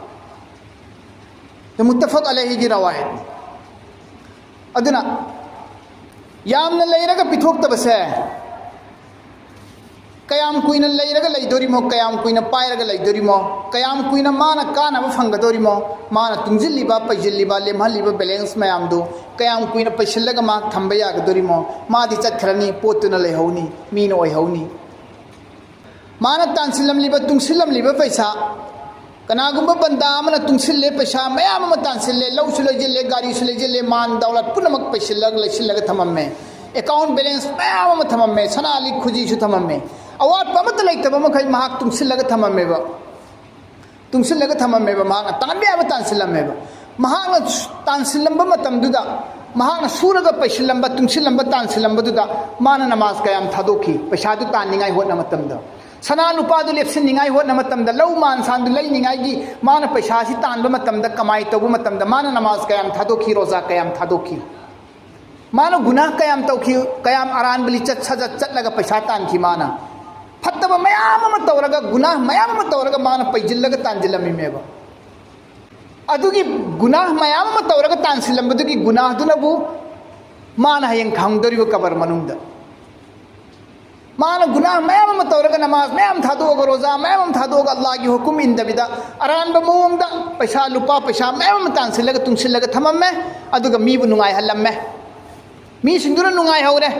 ꯃꯨꯠꯇꯐꯛ ꯑꯂꯩꯍꯤꯒꯤ ꯔꯋꯥꯌꯠꯅꯤ꯫ ꯑꯗꯨꯅ ꯌꯥꯝꯅ ꯂꯩꯔꯒ ꯄꯤꯊꯣꯛꯇꯕꯁꯦ, ꯀꯌꯥꯝ ꯀꯨꯏꯅ ꯂꯩꯔꯒ ꯂꯩꯗꯣꯔꯤꯃꯣ, ꯀꯌꯥꯝ ꯀꯨꯏꯅ ꯄꯥꯏꯔꯒ ꯂꯩꯗꯣꯔꯤꯃꯣ, ꯀꯌꯥꯝ ꯀꯨꯏꯅ ꯃꯥꯅ ꯀꯥꯟꯅꯕ ꯐꯪꯒꯗꯣꯔꯤꯃꯣ, ꯃꯥꯅ ꯇꯨꯡꯁꯤꯜꯂꯤꯕ, ꯄꯩꯁꯤꯜꯂꯤꯕ, ꯂꯦꯝꯍꯜꯂꯤꯕ balance ꯃꯌꯥꯝꯗꯨ ꯀꯌꯥꯝ ꯀꯨꯏꯅ ꯄꯩꯁꯤꯜꯂꯒ ꯃꯥ ꯊꯝꯕ ꯌꯥꯒꯗꯣꯔꯤꯃꯣ, ꯃꯥꯗꯤ ꯆꯠꯈ꯭ꯔꯅꯤ, ꯄꯣꯠꯇꯨꯅ ꯂꯩꯍꯧꯅꯤ, ꯃꯤꯅ ꯑꯣꯏꯍꯧꯅꯤ꯫ ꯃꯥꯅ ꯇꯥꯟꯁꯤꯜꯂꯝꯂꯤꯕ, ꯇꯨꯡꯁꯤꯜꯂꯝꯂꯤꯕ ꯄꯩꯁꯥ, ꯀꯅꯥꯒꯨꯝꯕ ꯕꯟꯗꯥ ꯑꯃꯅ ꯇꯨꯡꯁꯤꯜꯂꯦ, ꯄꯩꯁꯥ ꯃꯌꯥꯝ ꯑꯃ ꯇꯥꯟꯁꯤꯜꯂꯦ, ꯂꯧꯁꯨ ꯂꯩꯁꯤꯜꯂꯦ, ꯒꯥꯔꯤꯁꯨ ꯂꯩꯁꯤꯜꯂꯦ, ꯃꯥꯟ ꯗꯧꯂꯠ ꯄꯨꯝꯅꯃꯛ ꯄꯩꯁꯤꯜꯂꯒ, ꯂꯩꯁꯤꯜꯂꯒ ꯊꯝꯃꯝꯃꯦ꯫ Account balance ꯃꯌꯥꯝ ꯑꯃ ꯊꯝꯃꯝꯃꯦ, ꯁꯅꯥ ꯂꯤꯛ ꯈꯨꯖꯤꯁꯨ ꯊꯝꯃꯝꯃꯦ꯫ ꯑꯋꯥꯠꯄ ꯑꯃꯠꯇ ꯂꯩꯇꯕ ꯃꯈꯩ ꯃꯍꯥꯛ ꯇꯨꯡꯁꯤꯜꯂꯒ ꯊꯝꯃꯝꯃꯦꯕ꯫ ꯇꯨꯡꯁꯤꯜꯂꯒ ꯊꯝꯃꯝꯃꯦꯕ, ꯃꯍꯥꯛꯅ ꯇꯥꯟꯕ ꯌꯥꯕ ꯇꯥꯟꯁꯤꯜꯂꯝꯃꯦꯕ꯫ ꯃꯍꯥꯛꯅ ꯇꯥꯟꯁꯤꯜꯂꯝꯕ ꯃꯇꯝꯗꯨꯗ, ꯃꯍꯥꯛꯅ ꯁꯨꯔꯒ ꯄꯩꯁꯤꯜꯂꯝꯕ, ꯇꯨꯡꯁꯤꯜꯂꯝꯕ, ꯇꯥꯟꯁꯤꯜꯂꯝꯕꯗꯨꯗ ꯃꯥꯅ ꯅꯃꯥꯖ ꯀꯌꯥꯝ ꯊꯥꯗꯣꯛꯈꯤ? ꯄꯩꯁꯥꯗꯨ ꯇꯥꯟꯅꯤꯡꯉꯥꯏ ꯍꯣꯠꯅ ꯃꯇꯝꯗ, ꯁꯅꯥ ꯂꯨꯄꯥꯗꯨ ꯂꯦꯞꯁꯤꯟꯅꯤꯡꯉꯥꯏ ꯍꯣꯠꯅ ꯃꯇꯝꯗ, ꯂꯧ ꯃꯥꯟ ꯁꯥꯟꯗꯨ ꯂꯩꯅꯤꯡꯉꯥꯏꯒꯤ ꯃꯥꯅ ꯄꯩꯁꯥꯁꯤ ꯇꯥꯟꯕ ꯃꯇꯝꯗ, ꯀꯃꯥꯏ ꯇꯧꯕ ꯃꯇꯝꯗ ꯃꯥꯅ ꯅꯃꯥꯖ ꯀꯌꯥꯝ ꯊꯥꯗꯣꯛꯈꯤ, ꯔꯣꯖꯥ ꯀꯌꯥꯝ ꯊꯥꯗꯣꯛꯈꯤ? ꯃꯥꯅ ꯒꯨꯅꯥꯍ ꯀꯌꯥꯝ ꯇꯧꯈꯤ? ꯀꯌꯥꯝ ꯑꯔꯥꯟꯕ ꯂꯤꯆꯠ ꯁꯥꯖꯠ ꯆꯠꯂꯒ ꯄꯩꯁꯥ ꯇꯥꯟꯈꯤ ꯃꯥꯅ? ꯐꯠꯇꯕ ꯃꯌꯥꯝ ꯑꯃ ꯇꯧꯔꯒ, ꯒꯨꯅꯥꯍ ꯃꯌꯥꯝ ꯑꯃ ꯇꯧꯔꯒ ꯃꯥꯅ ꯄꯩꯁꯤꯜꯂꯒ ꯇꯥꯟꯁꯤꯜꯂꯝꯃꯤꯃꯦꯕ꯫ ꯑꯗꯨꯒꯤ ꯒꯨꯅꯥꯍ ꯃꯌꯥꯝ ꯑꯃ ꯇꯧꯔꯒ ꯇꯥꯟꯁꯤꯜꯂꯝꯕꯗꯨꯒꯤ ꯒꯨꯅꯥꯍꯗꯨꯅꯕꯨ ꯃꯥꯅ ꯍꯌꯦꯡ ꯈꯪꯗꯣꯔꯤꯕ ꯀꯕꯔ ꯃꯅꯨꯡꯗ꯫ ꯃꯥꯅ ꯒꯨꯅꯥꯍ ꯃꯌꯥꯝ ꯑꯃ ꯇꯧꯔꯒ, ꯅꯃꯥꯖ ꯃꯌꯥꯝ ꯊꯥꯗꯣꯛꯑꯒ, ꯔꯣꯖꯥ ꯃꯌꯥꯝ ꯑꯃ ꯊꯥꯗꯣꯛꯑꯒ, ꯑꯜꯂꯥꯍꯒꯤ ꯍꯨꯀꯨꯝ ꯏꯟꯗꯕꯤꯗ ꯑꯔꯥꯟꯕ ꯃꯑꯣꯡꯗ ꯄꯩꯁꯥ, ꯂꯨꯄꯥ ꯄꯩꯁꯥ ꯃꯌꯥꯝ ꯑꯃ ꯇꯥꯟꯁꯤꯜꯂꯒ, ꯇꯨꯡꯁꯤꯜꯂꯒ ꯊꯝꯃꯝꯃꯦ꯫ ꯑꯗꯨꯒ ꯃꯤꯕꯨ ꯅꯨꯡꯉꯥꯏꯍꯜꯂꯝꯃꯦ꯫ ꯃꯤꯁꯤꯡꯗꯨꯅ ꯅꯨꯡꯉꯥꯏꯍꯧꯔꯦ꯫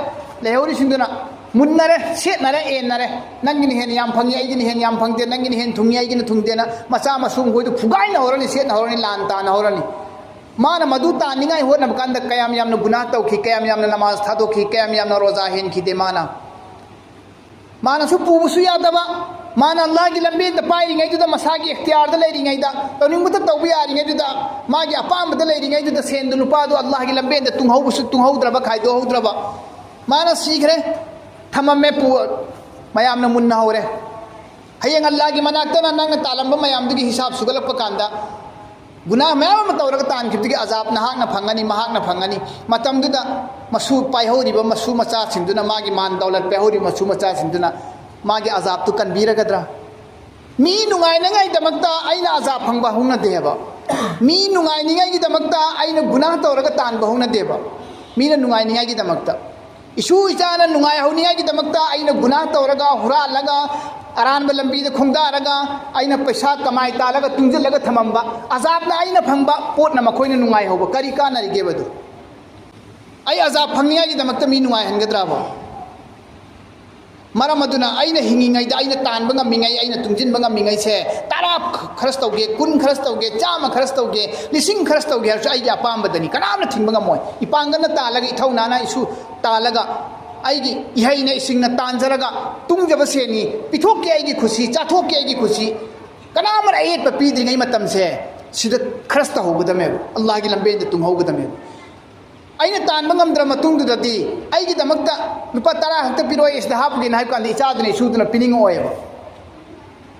ꯂꯩꯍꯧꯔꯤꯁꯤꯡꯗꯨꯅ ꯃꯨꯟꯅꯔꯦ, ꯁꯦꯠꯅꯔꯦ, ꯑꯦꯟꯅꯔꯦ꯫ ꯅꯪꯒꯤꯅ ꯍꯦꯟꯅ ꯌꯥꯝ ꯐꯪꯉꯤ, ꯑꯩꯒꯤꯅ ꯍꯦꯟꯅ ꯌꯥꯝ ꯐꯪꯗꯦ, ꯅꯪꯒꯤꯅ ꯍꯦꯟꯅ ꯊꯨꯡꯉꯤ, ꯑꯩꯒꯤꯅ ꯊꯨꯡꯗꯦꯅ ꯃꯆꯥ ꯃꯁꯨ ꯃꯈꯣꯏꯗꯨ ꯐꯨꯒꯥꯏꯅ ꯍꯧꯔꯅꯤ, ꯁꯦꯠꯅ ꯍꯧꯔꯅꯤ, ꯂꯥꯟ ꯇꯥꯅ ꯍꯧꯔꯅꯤ꯫ ꯃꯥꯅ ꯃꯗꯨ ꯇꯥꯅꯤꯡꯉꯥꯏ ꯍꯣꯠꯅꯕ ꯀꯥꯟꯗ ꯀꯌꯥꯝ ꯌꯥꯝꯅ ꯒꯨꯅꯥ ꯇꯧꯈꯤ, ꯀꯌꯥꯝ ꯌꯥꯝꯅ ꯅꯃꯥꯖ ꯊꯥꯗꯣꯛꯈꯤ, ꯀꯌꯥꯝ ꯌꯥꯝꯅ ꯔꯣꯖꯥ ꯍꯦꯟꯈꯤꯗꯦ ꯃꯥꯅ꯫ ꯃꯥꯅꯁꯨ ꯄꯨꯕꯁꯨ ꯌꯥꯗꯕ, ꯃꯥꯅ ꯑꯜꯂꯥꯍꯒꯤ ꯂꯝꯕꯦꯟꯗ ꯄꯥꯏꯔꯤꯉꯩꯗꯨꯗ, ꯃꯁꯥꯒꯤ ꯏꯈꯇꯤꯌꯥꯔꯗ ꯂꯩꯔꯤꯉꯩꯗ, ꯇꯧꯅꯤꯡꯕꯇ ꯇꯧꯕ ꯌꯥꯔꯤꯉꯩꯗꯨꯗ, ꯃꯥꯒꯤ ꯑꯄꯥꯝꯕꯗ ꯂꯩꯔꯤꯉꯩꯗꯨꯗ ꯁꯦꯟꯗꯨ ꯂꯨꯄꯥꯗꯨ ꯑꯜꯂꯥꯍꯒꯤ ꯂꯝꯕꯦꯟꯗ ꯇꯨꯡꯍꯧꯕꯁꯨ ꯇꯨꯡꯍꯧꯗ꯭ꯔꯕ, ꯈꯥꯏꯗꯣꯛꯍꯧꯗ꯭ꯔꯕ꯫ ꯃꯥꯅ ꯁꯤꯈ꯭ꯔꯦ, ꯊꯝꯃꯝꯃꯦ, ꯄꯨ-, ꯃꯌꯥꯝꯅ ꯃꯨꯟꯅ ꯍꯧꯔꯦ꯫ ꯍꯌꯦꯡ ꯑꯜꯂꯥꯍꯒꯤ ꯃꯅꯥꯛꯇꯅ ꯅꯪꯅ ꯇꯥꯜꯂꯝꯕ ꯃꯌꯥꯝꯗꯨꯒꯤ ꯍꯤꯁꯥꯕ ꯁꯨꯒꯠꯂꯛꯄ ꯀꯥꯟꯗ, ꯒꯨꯅꯥꯍ ꯃꯌꯥꯝ ꯑꯃ ꯇꯧꯔꯒ ꯇꯥꯟꯈꯤꯕꯗꯨꯒꯤ ꯑꯖꯥꯕ ꯅꯍꯥꯛꯅ ꯐꯪꯒꯅꯤ, ꯃꯍꯥꯛꯅ ꯐꯪꯒꯅꯤ꯫ ꯃꯇꯝꯗꯨꯗ ꯃꯁꯨ ꯄꯥꯏꯍꯧꯔꯤꯕ ꯃꯁꯨ ꯃꯆꯥꯁꯤꯡꯗꯨꯅ, ꯃꯥꯒꯤ ꯃꯥꯟ ꯗꯧꯂꯠ ꯄꯥꯏꯍꯧꯔꯤꯕ ꯃꯁꯨ ꯃꯆꯥꯁꯤꯡꯗꯨꯅ ꯃꯥꯒꯤ ꯑꯖꯥꯕꯇꯨ ꯀꯟꯕꯤꯔꯒꯗ꯭ꯔꯥ? ꯃꯤ ꯅꯨꯡꯉꯥꯏꯅꯉꯥꯏꯗꯃꯛꯇ ꯑꯩꯅ ꯑꯖꯥꯕ ꯐꯪꯕ ꯍꯧꯅꯗꯦꯕ꯫ ꯃꯤ ꯅꯨꯡꯉꯥꯏꯅꯤꯡꯉꯥꯏꯒꯤꯗꯃꯛꯇ ꯑꯩꯅ ꯒꯨꯅꯥꯍ ꯇꯧꯔꯒ ꯇꯥꯟꯕ ꯍꯧꯅꯗꯦꯕ꯫ ꯃꯤꯅ ꯅꯨꯡꯉꯥꯏꯅꯤꯡꯉꯥꯏꯒꯤꯗꯃꯛꯇ, ꯏꯁꯨ ꯏꯆꯥꯅ ꯅꯨꯡꯉꯥꯏꯍꯧꯅꯤꯡꯉꯥꯏꯒꯤꯗꯃꯛꯇ ꯑꯩꯅ ꯒꯨꯅꯥꯍ ꯇꯧꯔꯒ, ꯍꯨꯔꯥꯜꯂꯒ, ꯑꯔꯥꯟꯕ ꯂꯝꯕꯤꯗ ꯈꯣꯡꯗꯥꯔꯒ, ꯑꯩꯅ ꯄꯩꯁꯥ ꯀꯃꯥꯏ ꯇꯥꯜꯂꯒ ꯇꯨꯡꯁꯤꯜꯂꯒ ꯊꯝꯃꯝꯕ, ꯑꯖꯥꯕꯅ ꯑꯩꯅ ꯐꯪꯕ ꯄꯣꯠꯅ ꯃꯈꯣꯏꯅ ꯅꯨꯡꯉꯥꯏꯍꯧꯕ ꯀꯔꯤ ꯀꯥꯟꯅꯔꯤꯒꯦꯕ ꯑꯗꯨ? ꯑꯩ ꯑꯖꯥꯕ ꯐꯪꯅꯤꯡꯉꯥꯏꯒꯤꯗꯃꯛꯇ ꯃꯤ ꯅꯨꯡꯉꯥꯏꯍꯟꯒꯗ꯭ꯔꯕ? ꯃꯔꯝ ꯑꯗꯨꯅ ꯑꯩꯅ ꯍꯤꯡꯉꯤꯉꯩꯗ, ꯑꯩꯅ ꯇꯥꯟꯕ ꯉꯝꯃꯤꯉꯩ, ꯑꯩꯅ ꯇꯨꯡꯁꯤꯟꯕ ꯉꯝꯃꯤꯉꯩꯁꯦ, ꯇꯔꯥ ꯈꯔꯁ ꯇꯧꯒꯦ, ꯀꯨꯟ ꯈꯔꯁ ꯇꯧꯒꯦ, ꯆꯥꯝꯃ ꯈꯔꯁ ꯇꯧꯒꯦ, ꯂꯤꯁꯤꯡ ꯈꯔꯁ ꯇꯧꯒꯦ ꯍꯥꯏꯔꯁꯨ ꯑꯩꯒꯤ ꯑꯄꯥꯝꯕꯗꯅꯤ, ꯀꯅꯥꯝꯅ ꯊꯤꯡꯕ ꯉꯝꯃꯣꯏ꯫ ꯏꯄꯥꯡꯒꯜꯅ ꯇꯥꯜꯂꯒ, ꯏꯊꯧꯅꯥꯅ ꯏꯁꯨ ꯇꯥꯜꯂꯒ, ꯑꯩꯒꯤ ꯏꯍꯩꯅ ꯏꯁꯤꯡꯅ ꯇꯥꯟꯖꯔꯒ ꯇꯨꯡꯖꯕ ꯁꯦꯟꯅꯤ, ꯄꯤꯊꯣꯛꯀꯦ ꯑꯩꯒꯤ ꯈꯨꯁꯤ, ꯆꯥꯊꯣꯛꯀꯦ ꯑꯩꯒꯤ ꯈꯨꯁꯤ, ꯀꯅꯥꯃꯅ ꯑꯌꯦꯠꯄ ꯄꯤꯗ꯭ꯔꯤꯉꯩ ꯃꯇꯝꯁꯦ, ꯁꯤꯗ ꯈꯔꯁ ꯇꯧꯍꯧꯒꯗꯕꯅꯦꯕ, ꯑꯜꯂꯥꯍꯒꯤ ꯂꯝꯕꯦꯟꯗ ꯇꯨꯡꯍꯧꯒꯗꯕꯅꯦꯕ꯫ ꯑꯩꯅ ꯇꯥꯟꯕ ꯉꯝꯗ꯭ꯔ ꯃꯇꯨꯡꯗꯨꯗꯗꯤ, ꯑꯩꯒꯤꯗꯃꯛꯇ ꯂꯨꯄꯥ ꯇꯔꯥ ꯈꯛꯇ ꯄꯤꯔꯛꯑꯣ, ꯑꯩ ꯁꯤꯗ ꯍꯥꯞꯄꯒꯦꯅ ꯍꯥꯏꯕ ꯀꯥꯟꯗ ꯏꯆꯥꯗꯨꯅ ꯏꯁꯨꯗꯨꯅ ꯄꯤꯅꯤꯡꯉꯛꯑꯣꯏꯕ꯫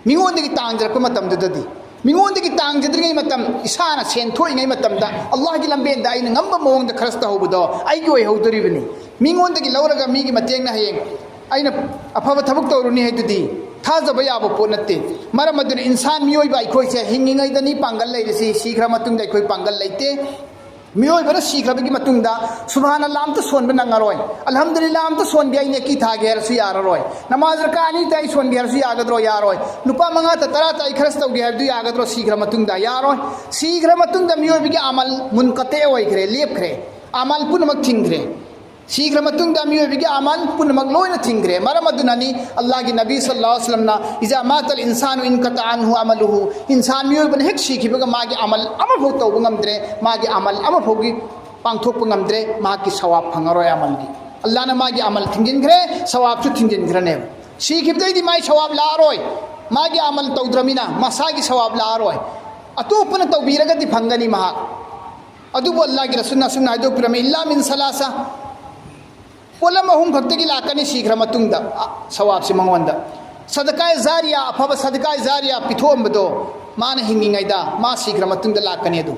ꯃꯤꯉꯣꯟꯗꯒꯤ ꯇꯥꯡꯖꯔꯛꯄ ꯃꯇꯝꯗꯨꯗꯗꯤ, ꯃꯤꯉꯣꯟꯗꯒꯤ ꯇꯥꯡꯖꯗ꯭ꯔꯤꯉꯩ ꯃꯇꯝ, ꯏꯁꯥꯅ ꯁꯦꯟ ꯊꯣꯛꯏꯉꯩ ꯃꯇꯝꯗ ꯑꯜꯂꯥꯍꯒꯤ ꯂꯝꯕꯦꯟꯗ ꯑꯩꯅ ꯉꯝꯕ ꯃꯑꯣꯡꯗ ꯈꯔꯁ ꯇꯧꯍꯧꯕꯗꯣ ꯑꯩꯒꯤ ꯑꯣꯏꯍꯧꯗꯣꯔꯤꯕꯅꯤ꯫ ꯃꯤꯉꯣꯟꯗꯒꯤ ꯂꯧꯔꯒ ꯃꯤꯒꯤ ꯃꯇꯦꯡꯅ ꯍꯌꯦꯡ ꯑꯩꯅ ꯑꯐꯕ ꯊꯕꯛ ꯇꯧꯔꯨꯅꯤ ꯍꯥꯏꯗꯨꯗꯤ ꯊꯥꯖꯕ ꯌꯥꯕ ꯄꯣꯠ ꯅꯠꯇꯦ꯫ ꯃꯔꯝ ꯑꯗꯨꯅ ꯏꯟꯁꯥꯟ, ꯃꯤꯑꯣꯏꯕ ꯑꯩꯈꯣꯏꯁꯦ ꯍꯤꯡꯉꯤꯉꯩꯗꯅꯤ ꯄꯥꯡꯒꯜ ꯂꯩꯔꯤꯁꯤ, ꯁꯤꯈ꯭ꯔ ꯃꯇꯨꯡꯗ ꯑꯩꯈꯣꯏ ꯄꯥꯡꯒꯜ ꯂꯩꯇꯦ꯫ ꯃꯤꯑꯣꯏꯕꯅ ꯁꯤꯈ꯭ꯔꯕꯒꯤ ꯃꯇꯨꯡꯗ ꯁꯨꯕꯍꯥꯅꯜꯂꯥ ꯑꯝꯇ ꯁꯣꯟꯕ ꯅꯪꯉꯔꯣꯏ, ꯑꯜꯍꯝꯗꯨꯂꯤꯜꯂꯥ ꯑꯝꯇ ꯁꯣꯟꯒꯦ, ꯑꯩ ꯅꯦꯀꯤ ꯊꯥꯒꯦ ꯍꯥꯏꯔꯁꯨ ꯌꯥꯔꯔꯣꯏ, ꯅꯃꯥꯖ ꯔꯀꯥ ꯑꯅꯤꯇ ꯑꯩ ꯁꯣꯟꯒꯦ ꯍꯥꯏꯔꯁꯨ ꯌꯥꯒꯗ꯭ꯔꯣ? ꯌꯥꯔꯣꯏ꯫ ꯂꯨꯄꯥ ꯃꯉꯥꯇ, ꯇꯔꯥꯇ ꯑꯩ ꯈꯔꯁ ꯇꯧꯒꯦ ꯍꯥꯏꯕꯗꯨ ꯌꯥꯒꯗ꯭ꯔꯣ ꯁꯤꯈ꯭ꯔ ꯃꯇꯨꯡꯗ? ꯌꯥꯔꯣꯏ꯫ ꯁꯤꯈ꯭ꯔ ꯃꯇꯨꯡꯗ ꯃꯤꯑꯣꯏꯕꯒꯤ ꯑꯃꯜ ꯃꯨꯟꯀꯇꯦ ꯑꯣꯏꯈ꯭ꯔꯦ, ꯂꯦꯞꯈ꯭ꯔꯦ, ꯑꯃꯜ ꯄꯨꯝꯅꯃꯛ ꯊꯤꯡꯈ꯭ꯔꯦ꯫ ꯁꯤꯈ꯭ꯔ ꯃꯇꯨꯡꯗ ꯃꯤꯑꯣꯏꯕꯒꯤ ꯑꯃꯜ ꯄꯨꯝꯅꯃꯛ ꯂꯣꯏꯅ ꯊꯤꯡꯈ꯭ꯔꯦ꯫ ꯃꯔꯝ ꯑꯗꯨꯅꯅꯤ ꯑꯜꯂꯥꯍꯒꯤ ꯅꯕꯤ ꯁꯜꯂꯜꯂꯥꯍꯨ ꯑꯂꯩꯍꯤ ꯋꯁꯜꯂꯝꯅ, "ꯏꯖꯥ ꯃꯥꯇꯜ ꯏꯟꯁꯥꯅꯨ ꯏꯟꯀꯇꯥ ꯑꯟꯍꯨ ꯑꯃꯂꯨꯍꯨ", ꯏꯟꯁꯥꯟ ꯃꯤꯑꯣꯏꯕꯅ ꯍꯦꯛ ꯁꯤꯈꯤꯕꯒ ꯃꯥꯒꯤ ꯑꯃꯜ ꯑꯃꯐꯥꯎ ꯇꯧꯕ ꯉꯝꯗ꯭ꯔꯦ, ꯃꯥꯒꯤ ꯑꯃꯜ ꯑꯃꯐꯥꯎꯒꯤ ꯄꯥꯡꯊꯣꯛꯄ ꯉꯝꯗ꯭ꯔꯦ, ꯃꯍꯥꯛꯀꯤ ꯁꯋꯥꯕ ꯐꯪꯉꯔꯣꯏ ꯑꯃꯜꯒꯤ꯫ ꯑꯜꯂꯥꯍꯅ ꯃꯥꯒꯤ ꯑꯃꯜ ꯊꯤꯡꯖꯤꯟꯈ꯭ꯔꯦ, ꯁꯋꯥꯕꯁꯨ ꯊꯤꯡꯖꯤꯟꯈ꯭ꯔꯅꯦꯕ꯫ ꯁꯤꯈꯤꯕꯗꯩꯗꯤ ꯃꯥꯒꯤ ꯁꯋꯥꯕ ꯂꯥꯛꯑꯔꯣꯏ, ꯃꯥꯒꯤ ꯑꯃꯜ ꯇꯧꯗ꯭ꯔꯃꯤꯅ ꯃꯁꯥꯒꯤ ꯁꯋꯥꯕ ꯂꯥꯛꯑꯔꯣꯏ꯫ ꯑꯇꯣꯞꯄꯅ ꯇꯧꯕꯤꯔꯒꯗꯤ ꯐꯪꯒꯅꯤ ꯃꯍꯥꯛ꯫ ꯑꯗꯨꯕꯨ ꯑꯜꯂꯥꯍꯒꯤ ꯔꯁꯨꯜꯅ ꯑꯁꯨꯝꯅ ꯍꯥꯏꯗꯣꯛꯄꯤꯔꯝꯃꯤ, "ꯏꯜꯂꯥ ꯃꯤꯟ ꯁꯂꯥꯁꯥ", ꯄꯣꯠꯂꯝ ꯑꯍꯨꯝ ꯈꯛꯇꯒꯤ ꯂꯥꯛꯀꯅꯤ ꯁꯤꯈ꯭ꯔ ꯃꯇꯨꯡꯗ, ꯑ, ꯁꯋꯥꯕꯁꯤ ꯃꯉꯣꯟꯗ꯫ ꯁꯗꯀꯥꯏ ꯖꯥꯔꯤꯌꯥ, ꯑꯐꯕ ꯁꯗꯀꯥꯏ ꯖꯥꯔꯤꯌꯥ ꯄꯤꯊꯣꯛꯑꯝꯕꯗꯣ ꯃꯥꯅ ꯍꯤꯡꯉꯤꯉꯩꯗ, ꯃꯥ ꯁꯤꯈ꯭ꯔ ꯃꯇꯨꯡꯗ ꯂꯥꯛꯀꯅꯤ ꯑꯗꯨ꯫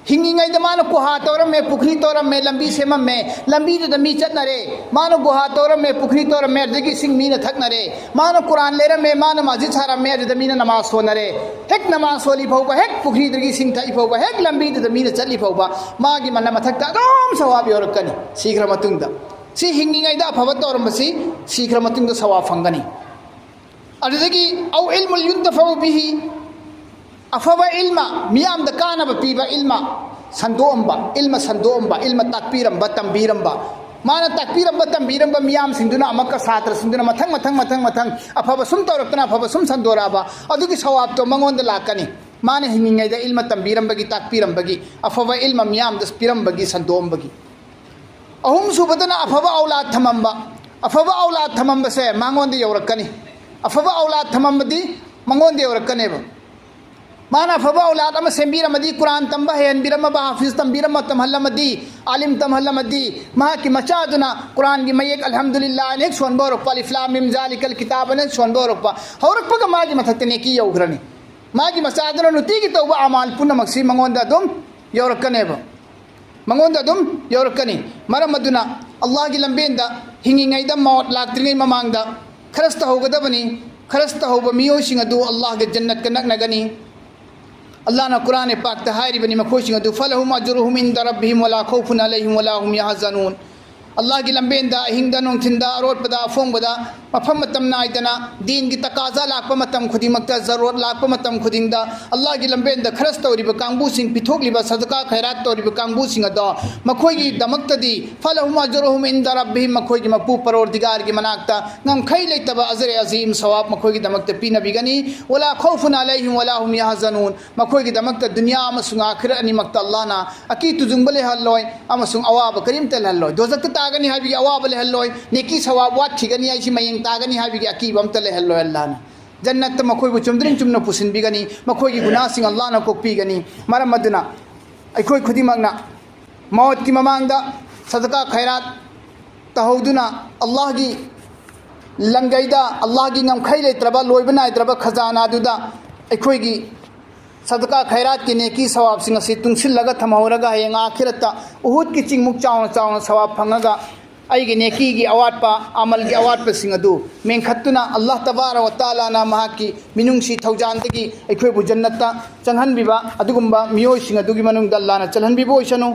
ꯍꯤꯡꯉꯤꯉꯩꯗ ꯃꯥꯅ ꯒꯨꯍꯥ ꯇꯧꯔꯝꯃꯦ, ꯄꯨꯈ꯭ꯔꯤ ꯇꯧꯔꯝꯃꯦ, ꯂꯝꯕꯤ ꯁꯦꯝꯃꯝꯃꯦ, ꯂꯝꯕꯤꯗꯨꯗ ꯃꯤ ꯆꯠꯅꯔꯦ꯫ ꯃꯥꯅ ꯒꯨꯍꯥ ꯇꯧꯔꯝꯃꯦ, ꯄꯨꯈ꯭ꯔꯤ ꯇꯧꯔꯝꯃꯦ, ꯑꯗꯨꯗꯒꯤ ꯏꯁꯤꯡ ꯃꯤꯅ ꯊꯛꯅꯔꯦ꯫ ꯃꯥꯅ ꯀꯨꯔꯥꯟ ꯂꯩꯔꯝꯃꯦ, ꯃꯥꯅ ꯃꯁꯖꯤꯗ ꯁꯥꯔꯝꯃꯦ, ꯑꯗꯨꯗ ꯃꯤꯅ ꯅꯃꯥꯖ ꯁꯣꯟꯅꯔꯦ꯫ ꯍꯦꯛ ꯅꯃꯥꯖ ꯁꯣꯜꯂꯤ ꯐꯥꯎꯕ, ꯍꯦꯛ ꯄꯨꯈ꯭ꯔꯤꯗꯒꯤ ꯏꯁꯤꯡ ꯊꯛꯏ ꯐꯥꯎꯕ, ꯍꯦꯛ ꯂꯝꯕꯤꯗꯨꯗ ꯃꯤꯅ ꯆꯠꯂꯤ ꯐꯥꯎꯕ, ꯃꯥꯒꯤ ꯃꯅ-, ꯃꯊꯛꯇ ꯑꯗꯨꯝ ꯁꯋꯥꯕ ꯌꯧꯔꯛꯀꯅꯤ ꯁꯤꯈ꯭ꯔ ꯃꯇꯨꯡꯗ꯫ ꯁꯤ ꯍꯤꯡꯉꯤꯉꯩꯗ ꯑꯐꯕ ꯇꯧꯔꯝꯕꯁꯤ ꯁꯤꯈ꯭ꯔ ꯃꯇꯨꯡꯗ ꯁꯋꯥꯕ ꯐꯪꯒꯅꯤ꯫ ꯑꯗꯨꯗꯒꯤ "ꯑꯧ ꯏꯜꯃꯨꯜ ꯌꯨꯟꯇꯐꯎ ꯕꯤꯍꯤ", ꯑꯐꯕ ꯏꯜꯃ, ꯃꯤꯌꯥꯝꯗ ꯀꯥꯟꯅꯕ ꯄꯤꯕ ꯏꯜꯃ ꯁꯟꯗꯣꯛꯑꯝꯕ, ꯏꯜꯃ ꯁꯟꯗꯣꯛꯑꯝꯕ, ꯏꯜꯃ ꯇꯥꯛꯄꯤꯔꯝꯕ, ꯇꯝꯕꯤꯔꯝꯕ, ꯃꯥꯅ ꯇꯥꯛꯄꯤꯔꯝꯕ, ꯇꯝꯕꯤꯔꯝꯕ ꯃꯤꯌꯥꯝꯁꯤꯡꯗꯨꯅ ꯑꯃꯨꯛꯀ ꯁꯥꯇ꯭ꯔꯁꯤꯡꯗꯨꯅ ꯃꯊꯪ, ꯃꯊꯪ, ꯃꯊꯪ, ꯃꯊꯪ ꯑꯐꯕ ꯁꯨꯝ ꯇꯧꯔꯛꯇꯅ ꯑꯐꯕ ꯁꯨꯝ ꯁꯟꯗꯣꯔꯛꯑꯕ, ꯑꯗꯨꯒꯤ ꯁꯋꯥꯕꯇꯣ ꯃꯉꯣꯟꯗ ꯂꯥꯛꯀꯅꯤ꯫ ꯃꯥꯅ ꯍꯤꯡꯉꯤꯉꯩꯗ ꯏꯜꯃ ꯇꯝꯕꯤꯔꯝꯕꯒꯤ, ꯇꯥꯛꯄꯤꯔꯝꯕꯒꯤ, ꯑꯐꯕ ꯏꯜꯃ ꯃꯤꯌꯥꯝꯗ ꯄꯤꯔꯝꯕꯒꯤ, ꯁꯟꯗꯣꯛꯑꯝꯕꯒꯤ꯫ ꯑꯍꯨꯝꯁꯨꯕꯗꯅ ꯑꯐꯕ ꯑꯧꯂꯥꯗ ꯊꯝꯃꯝꯕ꯫ ꯑꯐꯕ ꯑꯧꯂꯥꯗ ꯊꯝꯃꯝꯕꯁꯦ ꯃꯉꯣꯟꯗ ꯌꯧꯔꯛꯀꯅꯤ꯫ ꯑꯐꯕ ꯑꯧꯂꯥꯗ ꯊꯝꯃꯝꯕꯗꯤ ꯃꯉꯣꯟꯗ ꯌꯧꯔꯛꯀꯅꯦꯕ꯫ ꯃꯥꯅ ꯑꯐꯕ ꯑꯧꯂꯥꯗ ꯑꯃ ꯁꯦꯝꯕꯤꯔꯝꯃꯗꯤ, ꯀꯨꯔꯥꯟ ꯇꯝꯕ ꯍꯩꯍꯟꯕꯤꯔꯝꯃꯕ, ꯍꯥꯐꯤꯖ ꯇꯝꯕꯤꯔꯝꯃ, ꯇꯝꯍꯜꯂꯝꯃꯗꯤ, ꯑꯥꯂꯤꯝ ꯇꯝꯍꯜꯂꯝꯃꯗꯤ, ꯃꯍꯥꯛꯀꯤ ꯃꯆꯥꯗꯨꯅ ꯀꯨꯔꯥꯟꯒꯤ ꯃꯌꯦꯛ "ꯑꯜꯍꯝꯗꯨꯂꯤꯜꯂꯥꯍ" ꯍꯥꯏꯅ ꯍꯦꯛ ꯁꯣꯟꯕ ꯍꯧꯔꯛꯄ, "ꯑꯂꯤꯐ ꯂꯥꯝ ꯃꯤꯝ ꯖꯥꯂꯤꯀꯜ ꯀꯤꯇꯥꯕ" ꯍꯥꯏꯅ ꯁꯣꯟꯕ ꯍꯧꯔꯛꯄ, ꯍꯧꯔꯛꯄꯒ ꯃꯥꯒꯤ ꯃꯊꯛꯇ ꯅꯦꯀꯤ ꯌꯧꯈ꯭ꯔꯅꯤ꯫ ꯃꯥꯒꯤ ꯃꯆꯥꯗꯨꯅ ꯅꯨꯡꯇꯤꯒꯤ ꯇꯧꯕ ꯑꯃꯥꯜ ꯄꯨꯝꯅꯃꯛꯁꯤ ꯃꯉꯣꯟꯗ ꯑꯗꯨꯝ ꯌꯧꯔꯛꯀꯅꯦꯕ꯫ ꯃꯉꯣꯟꯗ ꯑꯗꯨꯝ ꯌꯧꯔꯛꯀꯅꯤ꯫ ꯃꯔꯝ ꯑꯗꯨꯅ ꯑꯜꯂꯥꯍꯒꯤ ꯂꯝꯕꯦꯟꯗ ꯍꯤꯡꯉꯤꯉꯩꯗ, ꯃꯧꯠ ꯂꯥꯛꯇ꯭ꯔꯤꯉꯩ ꯃꯃꯥꯡꯗ ꯈꯔꯁ ꯇꯧꯍꯧꯒꯗꯕꯅꯤ꯫ ꯈꯔꯁ ꯇꯧꯍꯧꯕ ꯃꯤꯑꯣꯏꯁꯤꯡ ꯑꯗꯨ ꯑꯜꯂꯥꯍꯒ ꯖꯟꯅꯠꯀ ꯅꯛꯅꯒꯅꯤ꯫ ꯑꯜꯂꯥꯍꯅ ꯀꯨꯔꯥꯟ ꯄꯥꯛꯇ ꯍꯥꯏꯔꯤꯕꯅꯤ, ꯃꯈꯣꯏꯁꯤꯡ ꯑꯗꯨ, "ꯐꯂꯍꯨꯝ ꯑꯖ꯭ꯔꯨꯍꯨꯝ ꯏꯟꯗ ꯔꯕꯤꯍꯤꯝ ꯋꯂꯥ ꯈꯧꯐꯨꯟ ꯑꯂꯩꯍꯤꯝ ꯋꯂꯥ ꯍꯨꯝ ꯌꯍꯖꯅꯨꯟ", ꯑꯜꯂꯥꯍꯒꯤ ꯂꯝꯕꯦꯟꯗ ꯑꯍꯤꯡꯗ ꯅꯨꯡꯊꯤꯟꯗ ꯑꯔꯣꯠꯄꯗ ꯑꯐꯣꯡꯕꯗ ꯃꯐꯝ ꯃꯇꯝ ꯅꯥꯏꯗꯅ ꯗꯤꯟꯒꯤ ꯇꯀꯥꯖꯥ ꯂꯥꯛꯄ ꯃꯇꯝ ꯈꯨꯗꯤꯡꯃꯛꯇ, ꯖꯔꯨꯔꯠ ꯂꯥꯛꯄ ꯃꯇꯝ ꯈꯨꯗꯤꯡꯗ ꯑꯜꯂꯥꯍꯒꯤ ꯂꯝꯕꯦꯟꯗ ꯈꯔꯁ ꯇꯧꯔꯤꯕ ꯀꯥꯡꯕꯨꯁꯤꯡ, ꯄꯤꯊꯣꯛꯂꯤꯕ ꯁꯗꯀꯥ ꯈꯩꯔꯥꯠ ꯇꯧꯔꯤꯕ ꯀꯥꯡꯕꯨꯁꯤꯡ ꯑꯗꯣ ꯃꯈꯣꯏꯒꯤꯗꯃꯛꯇꯗꯤ ꯐꯂꯍꯨꯝ ꯑꯖꯔꯨꯍꯨꯝ ꯏꯟꯗ ꯔꯕꯤꯍꯤꯝ, ꯃꯈꯣꯏꯒꯤ ꯃꯄꯨ ꯄꯔꯣꯔꯗꯤꯒꯥꯔꯒꯤ ꯃꯅꯥꯛꯇ ꯉꯝꯈꯩ ꯂꯩꯇꯕ ꯑꯖꯔ ꯑꯖꯤꯝ ꯁꯋꯥꯕ ꯃꯈꯣꯏꯒꯤꯗꯃꯛꯇ ꯄꯤꯅꯕꯤꯒꯅꯤ꯫ ꯋꯂꯥ ꯈꯧꯐꯨꯟ ꯑꯂꯩꯍꯤꯝ ꯋꯂꯥ ꯍꯨꯝ ꯌꯥꯍꯖꯅꯨꯟ, ꯃꯈꯣꯏꯒꯤꯗꯃꯛꯇ ꯗꯨꯅꯤꯌꯥ ꯑꯃꯁꯨꯡ ꯑꯥꯈꯤꯔꯠ ꯑꯅꯤꯃꯛꯇ ꯑꯜꯂꯥꯍꯅ ꯑꯀꯤ ꯇꯨꯖꯨꯡꯕ ꯂꯩꯍꯜꯂꯣꯏ ꯑꯃꯁꯨꯡ ꯑꯋꯥꯕ ꯀꯔꯤꯝꯇ ꯂꯩꯍꯜꯂꯣꯏ꯫ ꯗꯣꯖꯛꯇ ꯇꯥꯒꯅꯤ ꯍꯥꯏꯕꯒꯤ ꯑꯋꯥꯕ ꯂꯩꯍꯜꯂꯣꯏ, ꯅꯦꯀꯤ ꯁꯋꯥꯕ ꯋꯥꯠꯈꯤꯒꯅꯤ ꯍꯥꯏꯁꯤ ꯃꯌꯦꯡ ꯇꯥꯒꯅꯤ ꯍꯥꯏꯕꯒꯤ ꯑꯀꯤꯕ ꯑꯝꯇ ꯂꯩꯍꯜꯂꯣꯏ ꯑꯜꯂꯥꯍꯅ꯫ ꯖꯟꯅꯠꯇ ꯃꯈꯣꯏꯕꯨ ꯆꯨꯝꯗ꯭ꯔꯤꯡ ꯆꯨꯝꯅ ꯄꯨꯁꯤꯟꯕꯤꯒꯅꯤ, ꯃꯈꯣꯏꯒꯤ ꯒꯨꯅꯥꯁꯤꯡ ꯑꯜꯂꯥꯍꯅ ꯀꯣꯛꯄꯤꯒꯅꯤ꯫ ꯃꯔꯝ ꯑꯗꯨꯅ ꯑꯩꯈꯣꯏ ꯈꯨꯗꯤꯡꯃꯛꯅ ꯃꯧꯠꯀꯤ ꯃꯃꯥꯡꯗ ꯁꯗꯀꯥ ꯈꯩꯔꯥꯠ ꯇꯧꯍꯧꯗꯨꯅ ꯑꯜꯂꯥꯍꯒꯤ ꯂꯪꯒꯩꯗ, ꯑꯜꯂꯥꯍꯒꯤ ꯉꯝꯈꯩ ꯂꯩꯇ꯭ꯔꯕ ꯂꯣꯏꯕ ꯅꯥꯏꯗ꯭ꯔꯕ ꯈꯖꯥꯅꯥꯗꯨꯗ ꯑꯩꯈꯣꯏꯒꯤ ꯁꯗꯀꯥ ꯈꯩꯔꯥꯠꯀꯤ ꯅꯦꯀꯤ ꯁꯋꯥꯕꯁꯤꯡ ꯑꯁꯤ ꯇꯨꯡꯁꯤꯜꯂꯒ ꯊꯝꯍꯧꯔꯒ ꯍꯌꯦꯡ ꯑꯥꯈꯤꯔꯠꯇ ꯎꯍꯨꯗꯀꯤ ꯆꯤꯡꯃꯨꯛ ꯆꯥꯎꯅ ꯆꯥꯎꯅ ꯁꯋꯥꯕ ꯐꯪꯉꯒ ꯑꯩꯒꯤ ꯅꯦꯀꯤꯒꯤ ꯑꯋꯥꯠꯄ, ꯑꯃꯜꯒꯤ ꯑꯋꯥꯠꯄꯁꯤꯡ ꯑꯗꯨ ꯃꯦꯟꯈꯠꯇꯨꯅ ꯑꯜꯂꯥꯍ ꯇꯕꯥꯔꯛ ꯋ ꯇꯥꯂꯥꯅ ꯃꯍꯥꯛꯀꯤ ꯃꯤꯅꯨꯡꯁꯤ ꯊꯧꯖꯥꯟꯗꯒꯤ ꯑꯩꯈꯣꯏꯕꯨ ꯖꯟꯅꯠꯇ ꯆꯪꯍꯟꯕꯤꯕ ꯑꯗꯨꯒꯨꯝꯕ ꯃꯤꯑꯣꯏꯁꯤꯡ ꯑꯗꯨꯒꯤ ꯃꯅꯨꯡꯗ ꯑꯜꯂꯥꯍꯅ ꯆꯜꯍꯟꯕꯤꯕ ꯑꯣꯏꯁꯅꯨ꯫